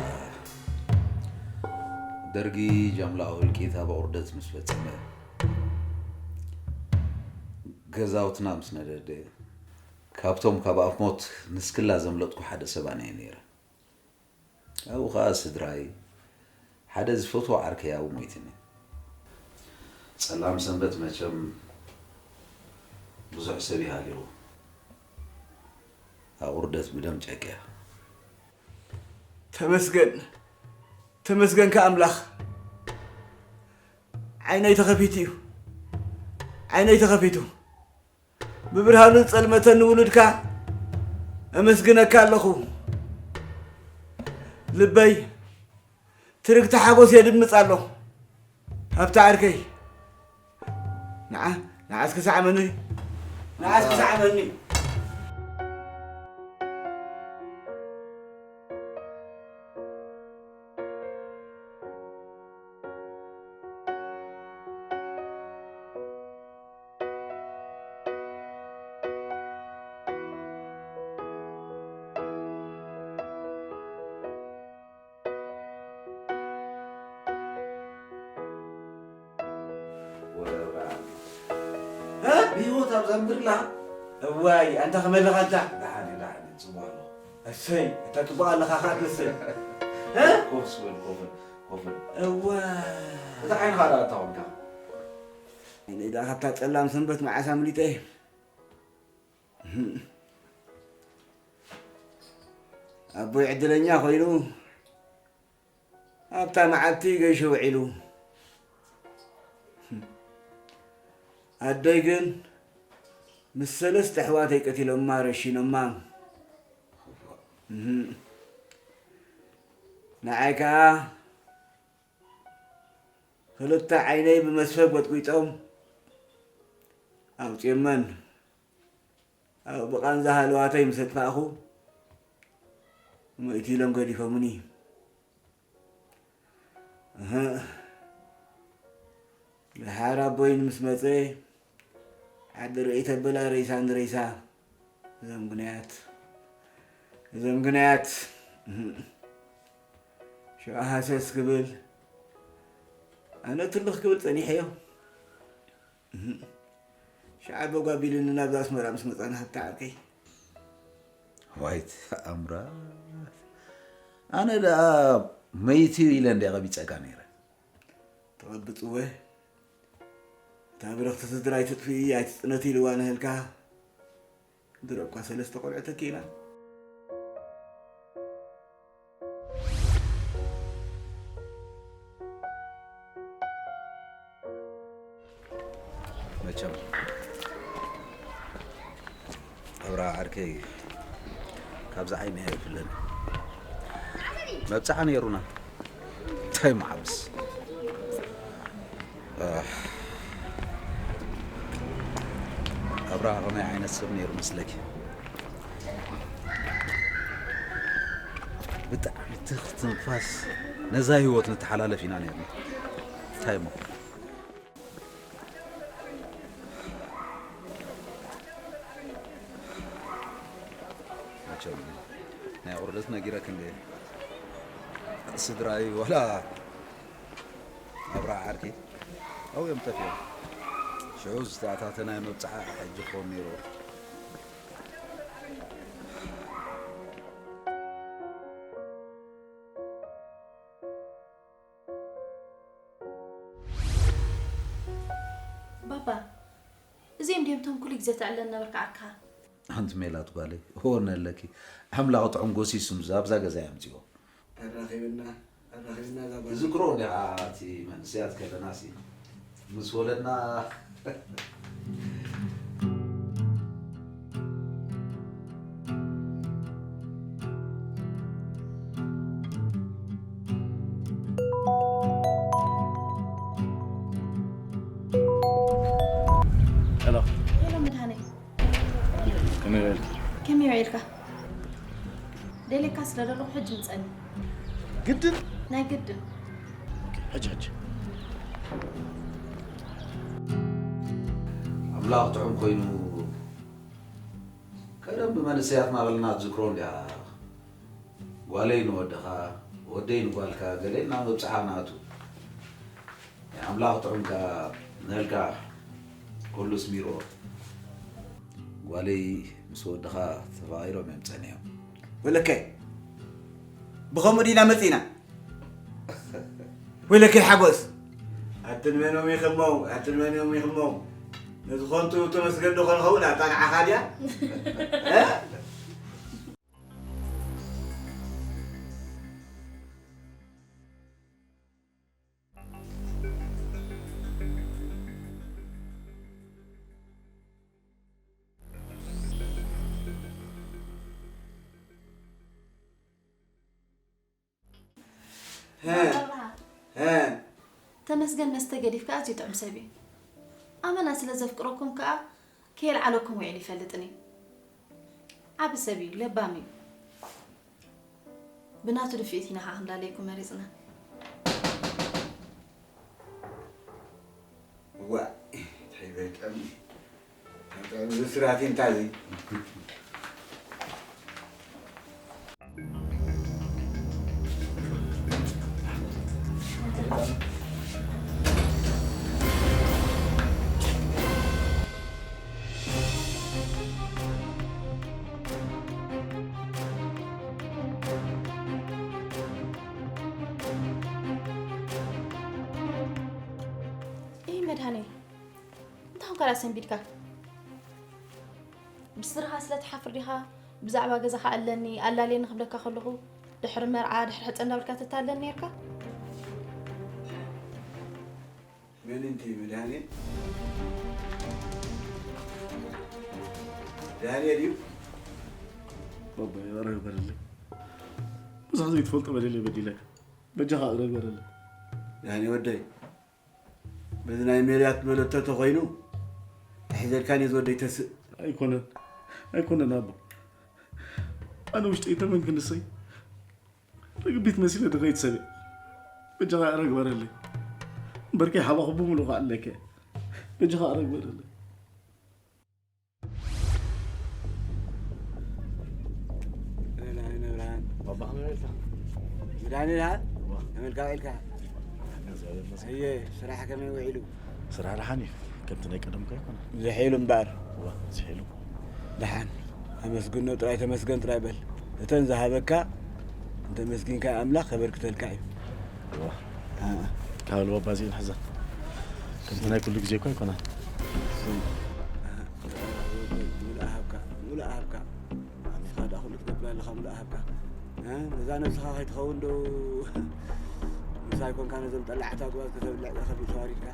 ደርጊ ጃምላዊ ህልቂት ኣብ ቁርደት ምስ ፈጸመ፣ ገዛውትና ምስ ነደደ፣ ካብቶም ካብ ኣፍ ሞት ንስክላ ዘምለጥኩ ሓደ ሰብ ኣነ እየ ነይረ። ኣብኡ ኸኣ ስድራይ፣ ሓደ ዝፈትዎ ዓርከይ ኣብኡ ሞይትኒ። ጸላም ሰንበት መቸም ብዙሕ ሰብ እዩ ሃሊቑ። ኣቑርደት ብደም ጨቅያ። ተመስገን፣ ተመስገን ከኣምላኽ። ዓይነይ ተኸፊቱ እዩ፣ ዓይነይ ተኸፊቱ። ብብርሃኑ ዝጸልመተኒ ውሉድካ እምስግነካ ኣለኹ። ልበይ ትርግቲ ሓጎስ የድምጽ ኣሎ። ሃብቲ ዓርከይ፣ ንዓ-፣ ንዓ እስኪ ሰዓመኒ፣ ንዓ እስኪ ሰዓመኒ። ወረ ብርሃን። እ? ብህይወት ኣብዛ ምድሪ ኣለኻ? እዋይ፣ ኣንታ ከመይ ኣለኻ ኣንታ? ደሓን እየ፣ ደሓን እየ፣ ጽቡቕ ኣለኹ። እሰይ፣ እታ ጽቡቕ ኣለኻ ኸኣ ትመስል። እ? ኮፍ ስበል፣ ኮፍ፣ ኮፍ። እዋ። እታ ዓይንኻ ደኣ ኣታ ኮንካ። እኔ ደኣ ካብታ ጸላም ሰንበት መዓስ ኣምሊጠ? ኣቦይ ዕድለኛ ኮይኑ ኣብታ መዓልቲ ገይሹ ውዒሉ። ኣደይ ግን ምስ ሰለስተ ኣሕዋተይ ቀቲሎማ ረሺኖማ። እህም። ንዓይ ከኣ ክልተ ዓይነይ ብመስፈ ጎጥጒጦም ኣውጺኦመን። ኣብ ብቓንዛ ሃለዋተይ ምስ ኣጥፋእኹ፣ ሞይቱ ኢሎም ገዲፎምኒ። እህ፣ ደሓር ኣቦይን ምስ መጸ፣ ዓዲ ርእይ ተበላ ሬሳ ንሬሳ። እዞም ግናያት፣ እዞም ግናያት። እህ፣ ሽዑ ሃሰስ ክብል፣ ኣነ ትልኽ ክብል ጸኒሐዮ። እህ፣ ሸዓ በጓ ቢልኒ ናብዛ ኣስመራ ምስ መጻና ሃብቲ ዓርከይ። ዋይት ኣምራት። ኣነ ደኣ መይት እዩ ኢለ እንደ ቀቢጸካ ነይረ። ተቐብጽወ። እታ ብረኽቲ ስድራ ኣይትጥፍኢ ኣይትጽነቲ ኢልዋ ንህልካ። ድሮ እኳ ሰለስተ ቆልዑ ተኪእና። መቸም ኣብርሃ ዓርከይ ካብዛ ዓይኒ ኣይፍለን። መብጽዓ ነይሩና። እንታይ መዓብስ? ኣህ። ኣብርሃ ከመይ ዓይነት ሰብ ነይሩ መስለኪ? ብጣዕሚ ትኽ ትንፋስ ነዛ ህይወት ንተሓላለፍ ኢና ነይርና። እንታይ እሞ? መቸም ናይ ቁርደት ነጊረክ እንደ ስድራይ ወላ ኣብርሃ ዓርኪ ኣብዮም ጠፊኦም። ሽዑ ዝተኣታተናዮ መብጽዓ ሕጂ ክኸውን ነይሩ። ባባ፣ እዚኦም ድዮም እቶም ኩሉ ግዜ ተዕለን ነበርካ ዓርክኻ? ኣንቲ ሜላት ጓለይ፣ እወ ኣለኪ። ኣምላኽ ጥዑም ጎሲሱ ምስ ኣብዛ ገዛ የምጽኦ። ኣራኺብና፣ ኣራኺብና እዛ ጓል። ትዝክሮ እንዲኻ እቲ መንእሰያት ከለናሲ፣ ምስ ወለድና። ሄሎ። ሄሎ መድሃነይ። ከመይ ውዒልካ? ከመይ ውዒልካ? ደልየካ ስለ ዘለኹ ሕጂ ምጸኒ። ግድን? ናይ ግድን። ኦኬ፣ ሕጂ፣ ሕጂ። ኣምላኽ ጥዑም ኮይኑ፣ ቀደም ብመንእሰያትና ከለና ትዝክሮ እንድያ። ጓለይ ንወድኻ፣ ወደይ ንጓልካ፣ ገለ ኢልና መብጽዓ ንኣቱ። ኣምላኽ ጥዑምካ ንህልካ ኩሉ ስሚርዎ። ጓለይ ምስ ወድኻ ተፋቒሮም እዮም ጸኒሖም። ወለከ፣ ብኸምኡ ዲና መጺና? ወይለከይ ሓጎስ፣ ኣትን መኖም ይኽሞ፣ ኣትን መኖም ይኽሞ። ነዚ ኾንቱ ተመስገን ዶ ኾን ኸውን ኣታ ንዓኻ ድያ? እ? ሀ፣ ሀ። ተመስገን መስተ ገዲፍካ ኣዝዩ ጥዑም ሰብ እዩ። ኣመና ስለ ዘፍቅረኩም ከኣ ከየልዓለኩም ውዒሉ ይፈልጥን እዩ። ዓቢ ሰብ እዩ፣ ለባም እዩ። ብናቱ ድፍኢት ኢና ከዓ ክንዳለየኩም መሪጽና። ዋእ፣ እንታይ በቃ፣ በቃ፣ እዚ ስራቲ እንታይ እዚ? ኣነ እንታይ ኾንካ ደኣ ሰንቢድካ? ብስድራኻ ስለ ትሓፍር ዲኻ? ብዛዕባ ገዛኻ ኣለኒ ኣላልየኒ ክብለካ ከለኹ ድሕሪ መርዓ ድሕሪ ሕጸ እንዳበልካ ተታለኒ ነርካ? መን እንት መድሃኔ? መድሃኔ ድዩ? ባባይ ኣረግ በለለይ። ምሳኻ ዘይትፈልጦ በደለይ በዲለካ። በጃኻ ኣረግ በለለይ። መድሃኔ ወደይ፣ በዚ ናይ ሜልያት መለቶ ተኾይኑ ተሒዘልካን እዩ ዝወደይ ተስእ። ኣይኮነን ኣይኮነን ኣቦ፣ ኣነ ውሽጠይ ተመን ክንሰይ ርግቢት መሲለ ድኸይት ሰብእ። በጃኻ ኣረግ በለለይ። በርከይ ሓባኹ ብምሉእ ኣለከ። በጃኻ ኣረግ በለለይ። መድሃኔ ድኣ ተመልካ ውዒልካ? ኣየ፣ ስራሕ ከመይ ውዒሉ? ስራሕ ደሓን እዩ፣ ከምቲ ናይ ቀደምካ ኣይኮነ። ዝሒሉ እምበኣር። እዋ ዝሒሉ። ደሓን ኣመስግኖ ጥራይ፣ ተመስገን ጥራይ በል። እተን ዝሃበካ እንተመስጊንካ ኣምላኽ ከበርክተልካ እዩ። እዋ ካብ ልቦ ኣባዚእን ሕዘን፣ ከምቲ ናይ ኩሉ ግዜ እኮ ኣይኮነን። ሙሉእ ሃብካ፣ ሙሉእ ሃብካ። ንስኻ ደኣ ኩሉ ትገብር ኣለኻ፣ ሙሉእ ሃብካ። እ? ነዛ ነብስኻ ከይትኸውን ዶ ምሳይ ኮንካ ነዞም ጠላዕታ ጉባዝ ከተብልዕ ኢኻ ከቢድ ተዋሪድካ።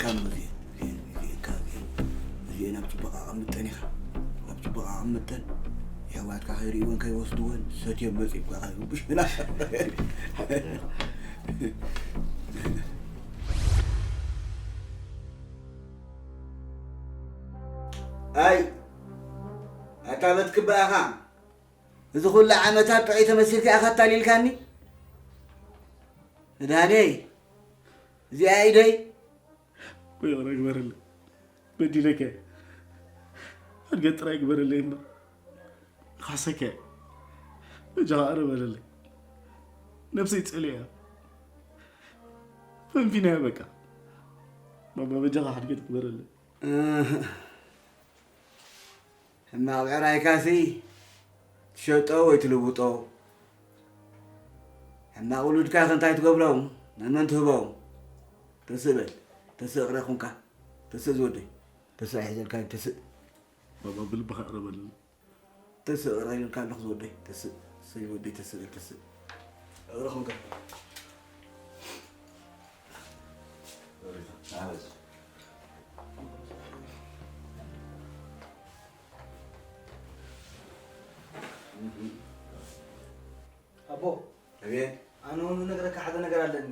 ከም እዚኤን እዚኤን እዚኤን ካብ እዚኤን እዚኤን ኣብ ጽቡቕ ኣቐምጠን ኢኻ። ኣብ ጽቡቕ ኣቐምጠን። የሕዋትካ ከይርእይወን ከይወስድወን ሰትዮም መጺኦም ካዓ ይርብሹና። ኣይ ኣታ በትክባ ኢኻ። እዚ ኩሉ ዓመታት ጥዑይ ተመሲልካ ኢኻ ኣታሊልካኒ። መድሃኔ እዚኣ ኢደይ። ወይ ይቕረ ግበረለይ። በዲለከ። ሓድገ ጥራይ ግበረለይ እምበር። ካሰከ። በጃኻ ይቕረ በለለይ። ነብሰይ ጸሊኣ። ፈንፊናዮ በቃ። ባባ በጃኻ ሓድገ ግበረለይ። እህ። ሕማቕ ብዕራይካሲ ትሸጦ ወይ ትልውጦ? ሕማቕ ውሉድካ ከ እንታይ ትገብሮም? ንመን ትህቦም? ተስእ በል፣ ተስእ እቕረ ኹንካ። ተስእ ዝወደይ፣ ተስእ ኣይሕዘልካን፣ ተስእ። ባባ ብልብኻ እቕረ በለኒ። ተስእ እቕረ ኢለካ ኣለኹ ዝወደይ፣ ተስእ። እሰይ ዝወደይ፣ ተስእ በል፣ ተስእ። እቕረ ኹንካ። ኣቦ፣ ኣቤት። ኣነ እውን ዝነግረካ ሓደ ነገር ኣለኒ።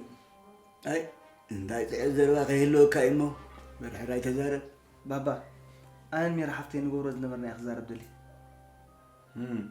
ኣይ፣ እንታይ ጽዕር ዘረባ ከይህልወካ እዩ እሞ፣ ብድሕራይ ተዛረብ። ባባ፣ ኣነን ሜሪ ሓፍተይ ንገብሮ ዝነበርና እየ ክዛረብ ደልየ። እም።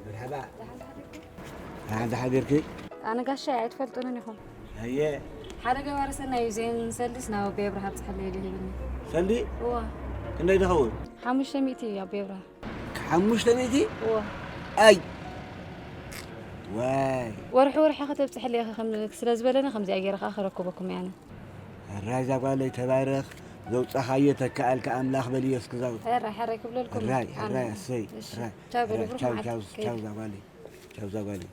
መርሓባ። ደሓን ሓዲርኪ? ኣነ ጋሻ ኣይትፈልጡንን ኢኹም። ኣየ። ሓደ ገባሪ ሰናይ እዩ፣ ዜን ሰልስ ናብ ኣቦይ ኣብርሃ ኣብፅሓለይ ኢሉ ሂብኒ። ሰልዲ? እዋ። ክንደይ ድኸውን? ሓሙሽተ ሚእቲ እዩ ኣቦይ ኣብርሃ። ሓሙሽተ ሚእቲ? እዋ። ኣይ። ዋይ። ወርሒ ወርሒ ከተብፅሕለይ ኢኺ ከም-፣ ስለ ዝበለኒ ከምዚኣ ገይረ ከዓ ከረክበኩም እየ ኣነ። ሕራይ እዛ ጓለይ ተባረኽ፣ ዘውፃኻዮ ተከኣልካ ኣምላኽ በልዮ እስኪ እዛ። ሕራይ ሕራይ ክብለልኩም። ሕራይ፣ ኣነ። ሕራይ፣ እሰይ፣ እሺ። ሕራይ፣ ቻው በሉ፣ ሕራይ፣ ብሩኽ ቻው፣ መዓልቲ። ቻው፣ ከይዱ። ቻው እዛ ጓለይ፣ ቻው እዛ ጓለይ።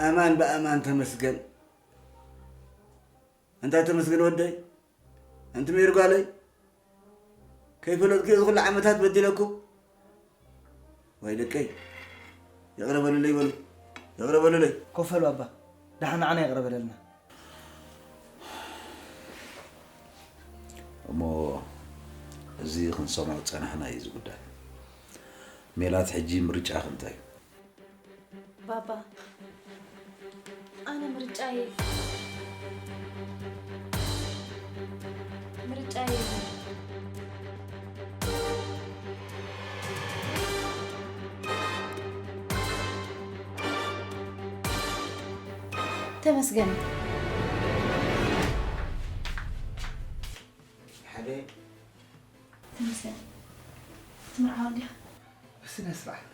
ኣማን ብኣማን ተመስገን። እንታይ ተመስገን ወደይ? ኣንቲ ሜሪ ጓለይ? ከይፈለጥኩ እዚ ኩሉ ዓመታት በዲለኩም? ወይ ደቀይ፣ ይቕረ በሉለይ በሉ። ይቕረ በሉለይ። ኮፍ በሉ ኣባ። ደሓን ንዓና ይቕረ በለልና። እሞ እዚ ክንሰምዖ ዝጸናሕና እዩ እዚ ጉዳይ። ሜላት፣ ሕጂ ምርጫኺ እንታይ እዩ? ባባ፣ ኣነ ምርጫ የለን። ምርጫ የለን። ተመስገን። ሓደ ተመስገን። ትምርዓው እንዲኻ? ብስነ ስርዓት።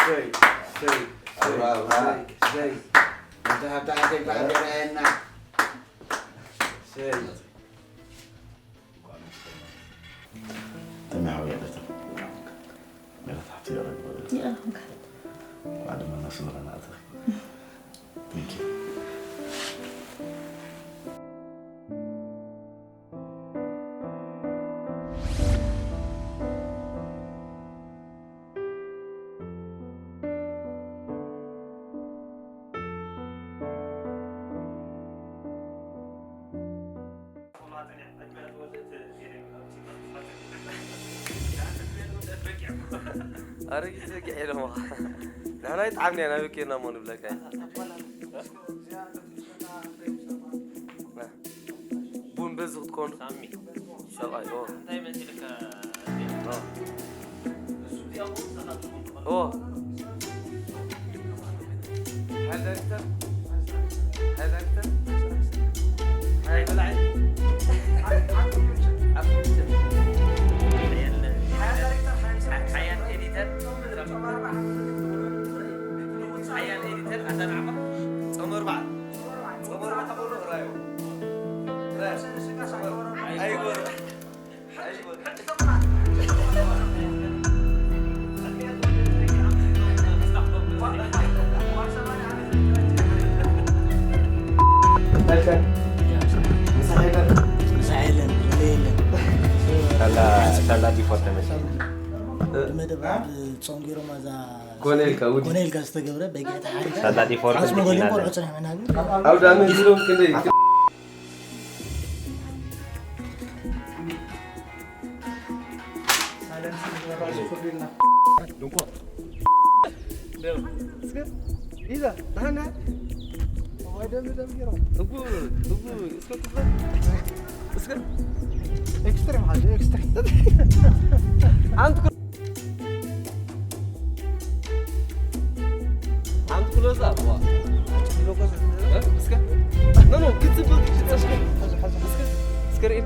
ሰይ፣ ሰይ፣ ሰይ፣ ሰይ፣ ሰይ። እንተ ሃብቲ ዓደይ በዓል የርኣየና። ሰይ። ተመሃዊ ያለትን ሜላት ሓፍቲ ይቕረ ይበለልኪ። ይቕረ ይበለልኪ። እንኳዕ ድማ እናስመረና ኣተኺ። Thank you። ኣረጊት በጊዕ ኢሎሞ። ንሕና ይጥዓምና ኢና፣ ናበይ ኬድና እሞ ንብለካ ኢና። ቡን በዚ ክትኮኑ። ሳሚ። ሰብኣይ፣ ኦ። እንታይ መሲልካ? ኦ። ኦ። ሓይል ዳይሬክተር። ሓይል ዳይሬክተር። ሓይል በላዒ። ሓይል ዳይሬክተር። ሓያል ኤዲተር። ሓያል ኤዲተር። ኣታ ንዓኻ። ጾመ ኣርብዓ። ጾመ ኣርብዓ ተቐብሎ ራዮ። ራዮ። ኣይወ-፣ ኣይወ-፣ ምሳሕ የለን፣ ምሳሕ የለን፣ ገለ የለን። ሳላ፣ ሳላ ዲፎር ተመቸኝ። መደብ ጾም ገይሮም ኣዛ ኮነ ኢልካ ውዲ። ኮነ ኢልካ ዝተገብረ በጊዕ ተሓሪዳ። ሳላ ዲፎር ዓጽሚ ተመቸኝ ጎሊም ኣለ። ቆልዑ ጽንሕ ምናምን። ኣብ ዳመ ቢሎም ክንደይ ኤክስትሪም ሓዚ፣ ኤክስትሪም። ኣንቲ ኣንቲ ክሎዝ ኣፕ፣ ዋ። እ? እስከ። ኖ፣ ኖ፣ ክትጽብቅ ይችላል። እስከ። እስከ ርኤ።